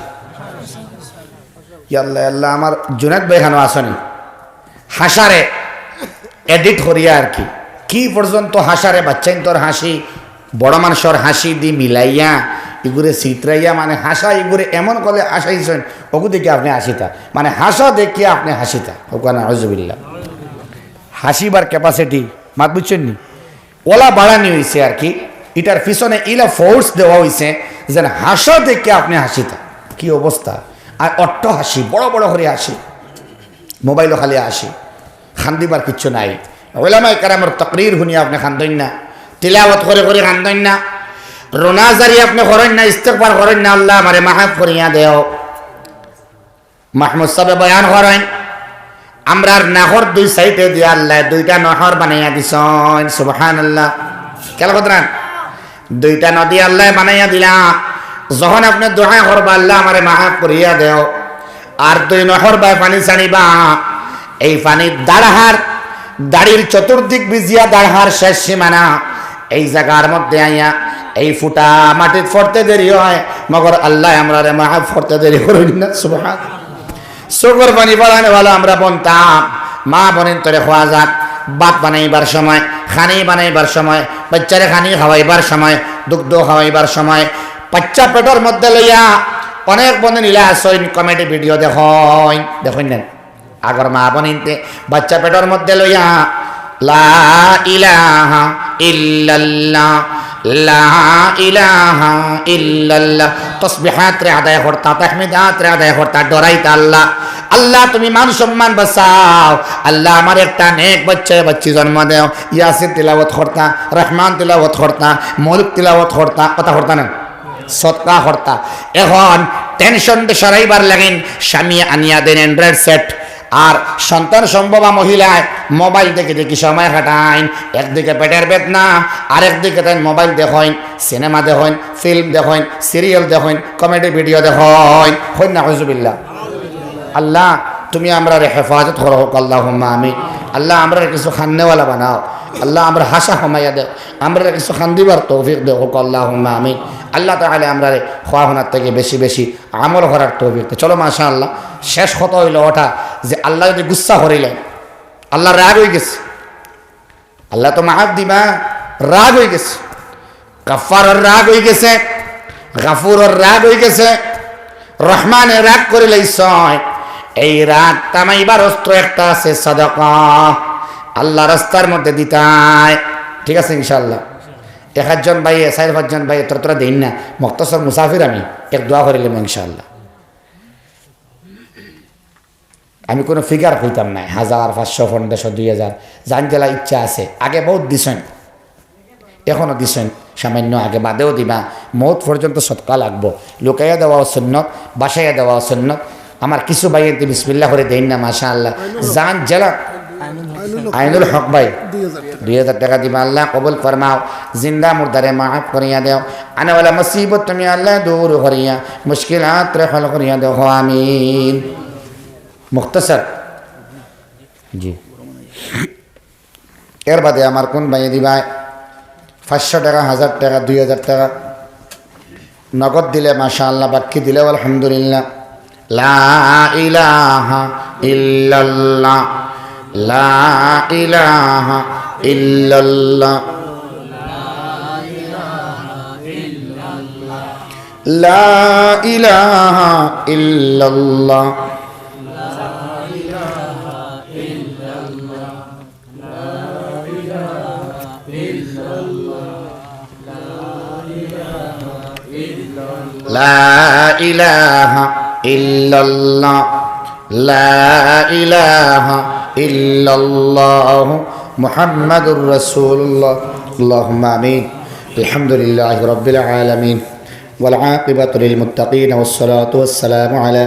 ইয়াল্লা, ইয়াল্লা, আমার জুনেদ ভাই খানো আছনি? হাসারে এডিট করিয়া আর কি, কি পর্যন্ত হাসারে বাচ্চাইন্তর হাসি, বড় মানষর হাসি দি মিলাইয়া, ইগুরে ছিতরাইয়া, মানে হাসা ইগুরে এমন করে হাসাইছইন, ওগু দেখি আপনে হাসিতা, মানে হাসা দেখিয়া আপনে হাসিতা। ওখানে আউজুবিল্লাহ। হাসিবার ক্যাপাসিটি, মাত বুঝছইন নি? ওলা বাড়ানি অইছে আর কি, ইটার পিছনে ইলা ফোর্স দেওয়া অইছে, যেন হাসা দেখে আপনে হাসিতা। কি অবস্থা! আর অট্ট হাসি, বড় বড় করি হাসি, মোবাইলো খালি হাসি, কান্দিবার কিচ্ছু নাই। উলামায়ে কেরামর তকরির হুনিয়া আপনে কান্দইন না, তিলাওয়াত করি করি কান্দইন না, রোনা জারি আপনে করইন না, ইস্তেগফার করইন না, "আল্লাহ আমারে মাফ করিয়া দেও।" মাহমুদ সাবে বয়ান করইন, আমরার নাকর দুই সাইডে দিয়া আল্লায় দুইটা নহর বানাইয়া দিছইন। সুবহানাল্লাহ। খেয়াল কররা? দুইটা নদী আল্লায় বানাইয়া দিলা। যখন আপনে দোয়া করবা, "আল্লাহ আমারে মাফ করিয়া দেও", আর দুই নহর বায় পানি ছাড়িবা, এই পানি দাড়হার, দাড়ির চতুর্দিক ভিজিয়া দাড়হার শেষ সীমানা, এই জাগার মধ্যে আইয়া এই ফুটা মাটিত পড়তে দেরি অয়, মগর আল্লায় আমরারে মাফ করতে দেরি করইন না। সুবহান। চউখর পানি পড়ানেওয়ালা আমরা বনতাম। মা বইনতরে কওয়া যাক, ভাত বানাইবার সময়, খানি বানাইবার সময়, বাইচ্চারে খানি খাওয়াইবার সময়, দুগ্ধ খাওয়াইবার সময়, বাইচ্চা পেটর মধ্যে লইয়া অনেক বইন ইলা আছইন, comedy video দেখইন, দেখইন না? আগর মা বইনতে বাইচ্চা পেটর মধ্যে লইয়া, "লা ইলাহা ইল্লাল্লাহ, লা ইলাহা ইল্লাল্লাহ।" তসবিহাতরে আদায় করতা, তাহমিদাতরে আদায় করতা, ডরাইতা আল্লাহ। "আল্লাহ, তুমি মান সম্মান বাঁচাও। আল্লাহ, আমার একটা নেক বাইচ্চা বাইচ্চি জন্ম দেও।" ইয়াসিন তিলাওয়াত করতা, রহমান তিলাওয়াত করতা, মুলক তিলাওয়াত করতা, কথা করতা না? সদকা করতা। এখন tension সারাইবার লাগিন স্বামী আনিয়া দেইন Android set, আর সন্তান সম্ভবা মহিলায় mobile দেখি দেখি সময় কাটাইন। একদিকে পেটর বেদনা, আরেকদিকে তাইন mobile দেখইন, cinema দেখইন, film দেখইন, serial দেখইন, comedy video দেখইন। কইন না, নাউজুবিল্লাহ। আল্লাহ, তুমি আমরারে হেফাজত করো, কউক্কা আল্লাহুম্মা আমিন। আল্লাহ, আমরারে কিছু কান্দেওয়ালা বানাও। আল্লাহ, আমরার হাসা কমাইয়া দেও, আমরারে কিছু কান্দিবার তৌফিক দেও, কউক্কা আল্লাহুম্মা আমিন। আল্লাহ তাআলায় আমরারে কওয়া হুনার থাকি বেশি বেশি আমল করার তৌফিক দেও। চলো, মাশাআল্লাহ, শেষ কথা অইলো ওটা যে আল্লাহ যদি গুসা করিলাইন, আল্লাহ রাগ অইগেছে, আল্লায় তো মাফ দিবা, রাগ অইগেছে। গাফফারর রাগ অইগেছে, গাফুরর রাগ অইগেছে, রহমানে রাগ করিলাইছইন। এই রাগ থামাইবার অস্ত্র একটা আছে, সদকা। আল্লার রাস্তার মধ্যে দিতায়, ঠিক আছে, ইনশাআল্লাহ। এক আধজন ভাইয়ে, চাইর পাঁচজন ভাইয়ে, তোরা তোরা দেইন না, মখতসর মুসাফির আমি, এক দোয়া করিলাইমু ইনশাআল্লাহ। আমি কুনু figure কইতাম নায়, হাজার, পাঁচশো, পনেরোশো, দুই হাজার, যান যেলা ইচ্ছা আছে। আগে বউত দিছইন, এখনো দিছইন, সামাইন্য আগে, বাদেও দিবা। মউত পর্যন্ত সদকা লাগবো। লুকাইয়া দেওয়াও সুন্নত, ভাসাইয়া দেওয়াও সুন্নত। আমার কিছু ভাইয়ে বিসমিল্লাহ করি দেইন না, মাশাআল্লাহ। যান যেলা, আইনুল হক ভাই, দুই হাজার টেকা। দুই হাজার টেকা দিবা, আল্লাহ কবুল ফরমাও। জিন্দা মুর্দারে মাফ করিয়া দেও। আনেওয়ালা মুসিবত তুমি আল্লাহ দূর করিয়া, মুশকিলাতরে হল করিয়া দেও, আমিন। মুখতাসর। জি। এর বাদে আমার কুন ভাইয়ে দিবায়? পাঁচশো টেকা, হাজার টেকা, দুই হাজার টেকা। নগদ দিলে মাশাআল্লাহ, বাক্কি দিলেও আলহামদুলিল্লাহ। লা ইলাহা ইল্লাল্লাহ, লা ইলাহা ইল্লাল্লাহ, লা ইলাহা ইল্লাল্লাহ। لا إله إلا الله، لا إله إلا الله، محمد رسول الله. اللهم آمين. الحمد لله رب العالمين، والعاقبة للمتقين، والصلاة والسلام على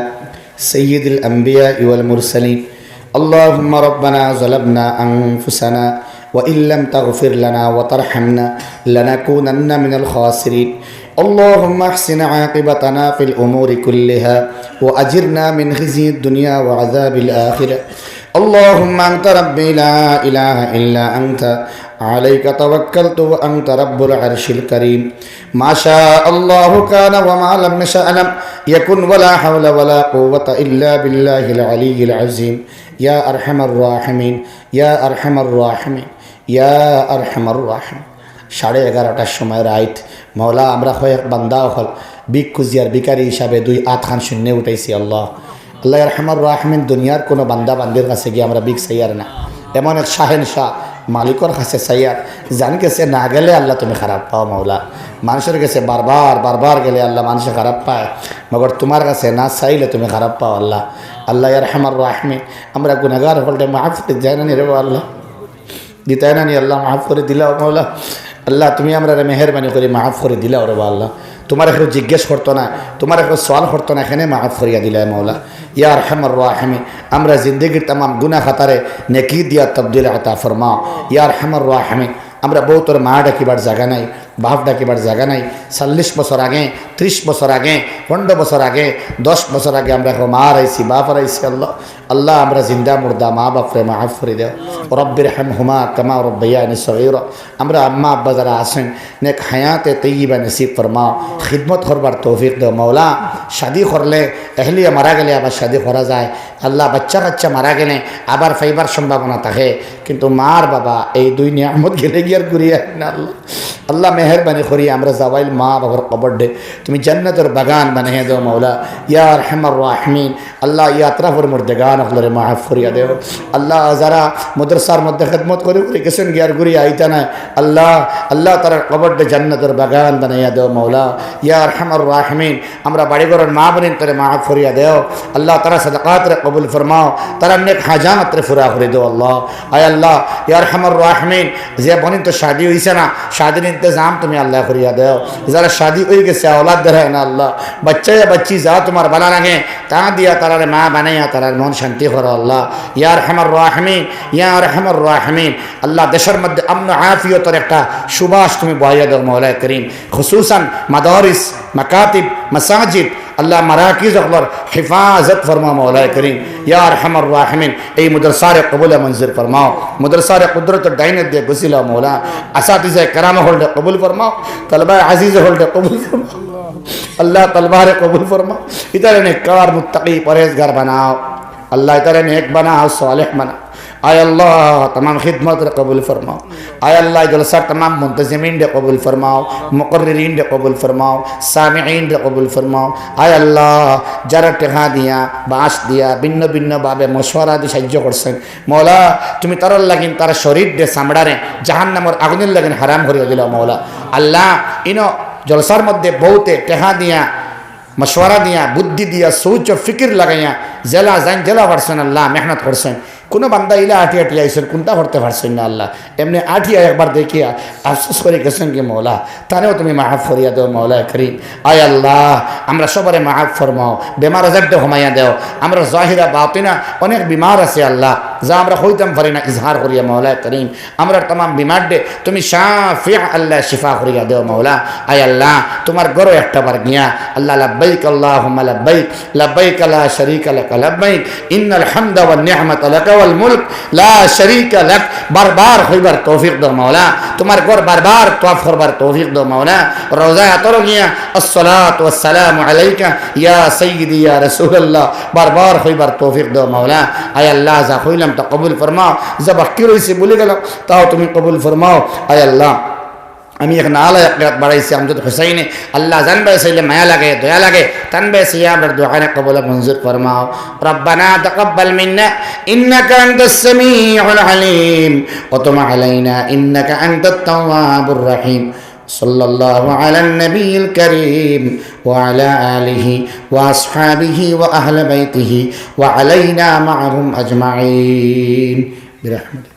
سيد الأنبياء والمرسلين. اللهم ربنا ظلمنا أنفسنا وإن لم تغفر لنا وترحمنا لنكونن من الخاسرين. اللهم أحسن عاقبتنا في الأمور كلها وأجرنا من خزي الدنيا وعذاب الآخرة. اللهم أنت ربي لا إله إلا أنت، عليك توكلت وأنت رب العرش الكريم. ما شاء الله كان وما لم يشأ لم يكن ولا حول ولا قوة إلا بالله العلي العظيم. يا أرحم الراحمين، يا أرحم الراحمين، يا أرحم الراحمين. সাড়ে এগারোটার সময় রাইত, মাওলা, আমরা কয়েক বান্দা অকল ভিক খুজিয়ার ভিখারি হিসাবে দুই আতখান শূন্যে উঠাইছি, আল্লাহ। আল্লাহ আরহামার রাহমিন, দুনিয়ার কুনু বান্দা বান্দির কাছে গিয়া আমরা ভিক চাইয়ার না, এমন এক শাহেনশাহ মালিকর কাছে চাইয়ার, যান গেছে না গেলে আল্লাহ তুমি খারাপ পাও মাওলা। মানুষর গেছে বারবার বারবার গেলে আল্লাহ মানুষে খারাপ পায়, মগর তুমার কাছে না চাইলে তুমি খারাপ পাও আল্লাহ। আল্লাহ আরহামার রাহমিন, আমরা গুনাগার অকলরে মাফ করি দেও না রে আল্লাহ। দিতায় না নি আল্লাহ, মাফ করি দিলাও মাওলা। আল্লাহ, তুমি আমরারে মেহেরবানি করি মাফ করি দিলাও রে বা আল্লাহ। তুমারে কেউ জিজ্ঞেস করতো না, তুমারে কেউ সওয়াল করতো না, কেনে মাফ করিয়া দিলায় মাওলা। ইয়া আরহামার রাহিমিন, আমরা জিন্দেগির তামাম গুনা খাতারে নেকি দিয়া তবদিল আতা ফরমাও। ইয়া আরহামার রাহিমিন, আমরা বউতর মা ডাকিবার জাগা নাই, বাপ ডাকিবার জাগা নাই, চল্লিশ বছর আগে, ত্রিশ বছর আগে, পনেরো বছর আগে, দশ বছর আগে আমরা কেউ মা হারাইছি, বাপ হারাইছি আল্লাহ। আল্লাহ, আমরা জিন্দা মুর্দা মা বাপরে মাফ করি দেও। রব্বির হামহুমা কামা রব্বায়ানি সগীরা। আমরা আম্মা আব্বা যারা আছেন, নেক হায়াতে তৈয়বা নসিব ফরমাও, খিদমত করবার তৌফিক দেও মাওলা। শাদি করলে, এহলিয়া মারা গেলে আবার শাদি করা যায়। আল্লাহ, বাচ্চা কাচ্চা মারা গেলে আবার পাইবার সম্ভাবনা থাকে, কিন্তু মার বাবা এই দুই নিয়ামত গেলে গিয়ার ঘুরিয়া আয় না আল্লাহ। আল্লাহ, মেহেরবানি করি আমরা যাওয়াইল মা বাবার কবররে তুমি জান্নাতর বাগান বানাইয়া দেও মাওলা। ইয়া আরহামার রাহিমিন, আল্লাহ, ই আতরাফর মুর্দেগান অকলরে মাফ করিয়া দেও। আল্লাহ, যারা মাদ্রাসার মধ্যে খেদমত করি করি গেছেন, গিয়ার ঘুরিয়া আইতা নায়, আল্লাহ, আল্লাহ, তারার কবররে জান্নাতর বাগান বানাইয়া দেও মাওলা। ইয়া আরহামার রাহিমিন, আমরা বাড়িঘরর মা বোনিন্তরে মাফ করিয়া দেও। আল্লাহ, তারার সাদাকাতরে কবুল ফরমাও, তারার নেক হাজাতরে পুরা করি দেও আল্লাহ। আয় আল্লাহ, ইয়া আরহামার রাহিমিন, যে বোনিন্তর শাদি অইছে না, শাদির ইন্তেজাম তুমি আল্লাহ করিয়া দেও। যারা শাদি অই গেছে, আওলাদ দের অয় না আল্লাহ, বাচ্চা ইয়া বাচ্চি যা তুমার ভালা লাগে, তা দিয়া তারারে মা বানাইয়া তারার মন শান্তি করো আল্লাহ। ইয়া আরহামার রাহিমিন, ইয়া আরহামার রাহিমিন, আল্লাহ, দেশর মধ্যে আমন আফিয়তর একটা সুবাস তুমি বওয়াইয়া দেও মাওলায় করিম। খুসুসান মাদারিস, মাকাতিব, মাসাজিদ, আল্লাহ, মারাকিজ অকলর হেফাজত ফরমাও মাওলায় করিম। ইয়া আরহামার রাহিমিন, এই মাদ্রাসারে কবুল মঞ্জুর ফরমাও। মাদ্রাসারে কুদরতর ডাইনে দিয়া গুছিলাও মাওলা। আসাতিজা কেরাম অকলরে কবুল ফরমাও। তালবায়ে আজিজ অকলরে কবুল ফরমাও। আল্লাহ, তালবারে কবুল ফরমাও। ইতারে নেককার, মুত্তাকি, পরহেজগার বানাও। আল্লাহ, ইতারে নেক বানাও, সালেহ বানাও। আয় আল্লাহ, তামাম খিদমতরে কবুল ফরমাও। আয় আল্লাহ, জলসার তামাম মুনতাজিমিনরে কবুল ফরমাও, মুকররিনরে কবুল ফরমাও, সামিইনরে কবুল ফরমাও। আয় আল্লাহ, যারা টেকা দিয়া, বাঁশ দিয়া, ভিন্ন ভিন্ন ভাবে মশওয়ারা দি সাহায্য করছেন, মাওলা, তুমি তারার লাগিন তারার শরীররে, চামড়ারে জাহান্নামর আগুনর লাগিন হারাম করিয়া দিলাও মাওলা। আল্লাহ, ইনো জলসার মধ্যে বউতে টেকা দিয়া, মশওয়ারা দিয়া, বুদ্ধি দিয়া, সোচ ও ফিকির লাগাইয়া, যেলা জান যেলা পারছইন আল্লাহ, মেহনত করছইন। কুনু বান্দা ইলা আটি আটি আইছইন, কুনতা করতে পারছইন না আল্লাহ। এমনে আটিয়া একবার দেখিয়া আফসোস করি গেছইন গি মাওলা, তারেও তুমি মাফ করিয়া দেও মাওলায় করিম। আয় আল্লাহ, আমরা সবরে মাফ ফরমাও, বেমার আজাররে কমাইয়া দেও। আমরা জাহিরা বাতিনা অনেক বিমার আছে আল্লাহ, যা আমরা কইতাম পারি না, ইজহার করিয়া মাওলায় করিম। আমরার তামাম বিমাররে তুমি শাফি আল্লাহ শিফা করিয়া দেও মাওলা। আয় আল্লাহ, তুমার ঘরো একটা বার গিয়া আল্লাহ, লাব্বাইক আল্লাহুম্মা লাব্বাইক, লাব্বাইক লা শারীকা লাকা লাব্বাইক, ইন্নাল হামদা ওয়ান নি'মাতা লাকা ওয়াল মুলক লা শারীকা লাক, বারবার কইবার তৌফিক দেও মাওলা। তুমার ঘর বারবার তওয়াফ করবার তৌফিক দেও মাওলা। রওজায়ে আতহারো গিয়া আসসালাতু ওয়াসসালামু আলাইকা ইয়া সাইয়্যিদি ইয়া রাসূলুল্লাহ বারবার কইবার তৌফিক দেও মাওলা। আয় আল্লাহ, যা কইলাম তা কবুল ফরমাও, যা বাকি রইছে ভুলি গেলাম, তাও তুমি কবুল ফরমাও। আয় আল্লাহ, আমি এক নালা এক রাকাত বাড়াইছি আমজাদ হুসাইনে। আল্লাহ, জান ভাই চাইলে মায়া লাগে, দয়া লাগে, তান ভাই চাইয়া আমরার দোয়ারে কবুল মঞ্জুর ফরমাও। ربنا تقبل منا إنك أنت السميع العليم وتب علينا إنك أنت التواب الرحيم. صلى الله على النبي الكريم وعلى آله وأصحابه وأهل بيته وعلينا معهم أجمعين برحمتك.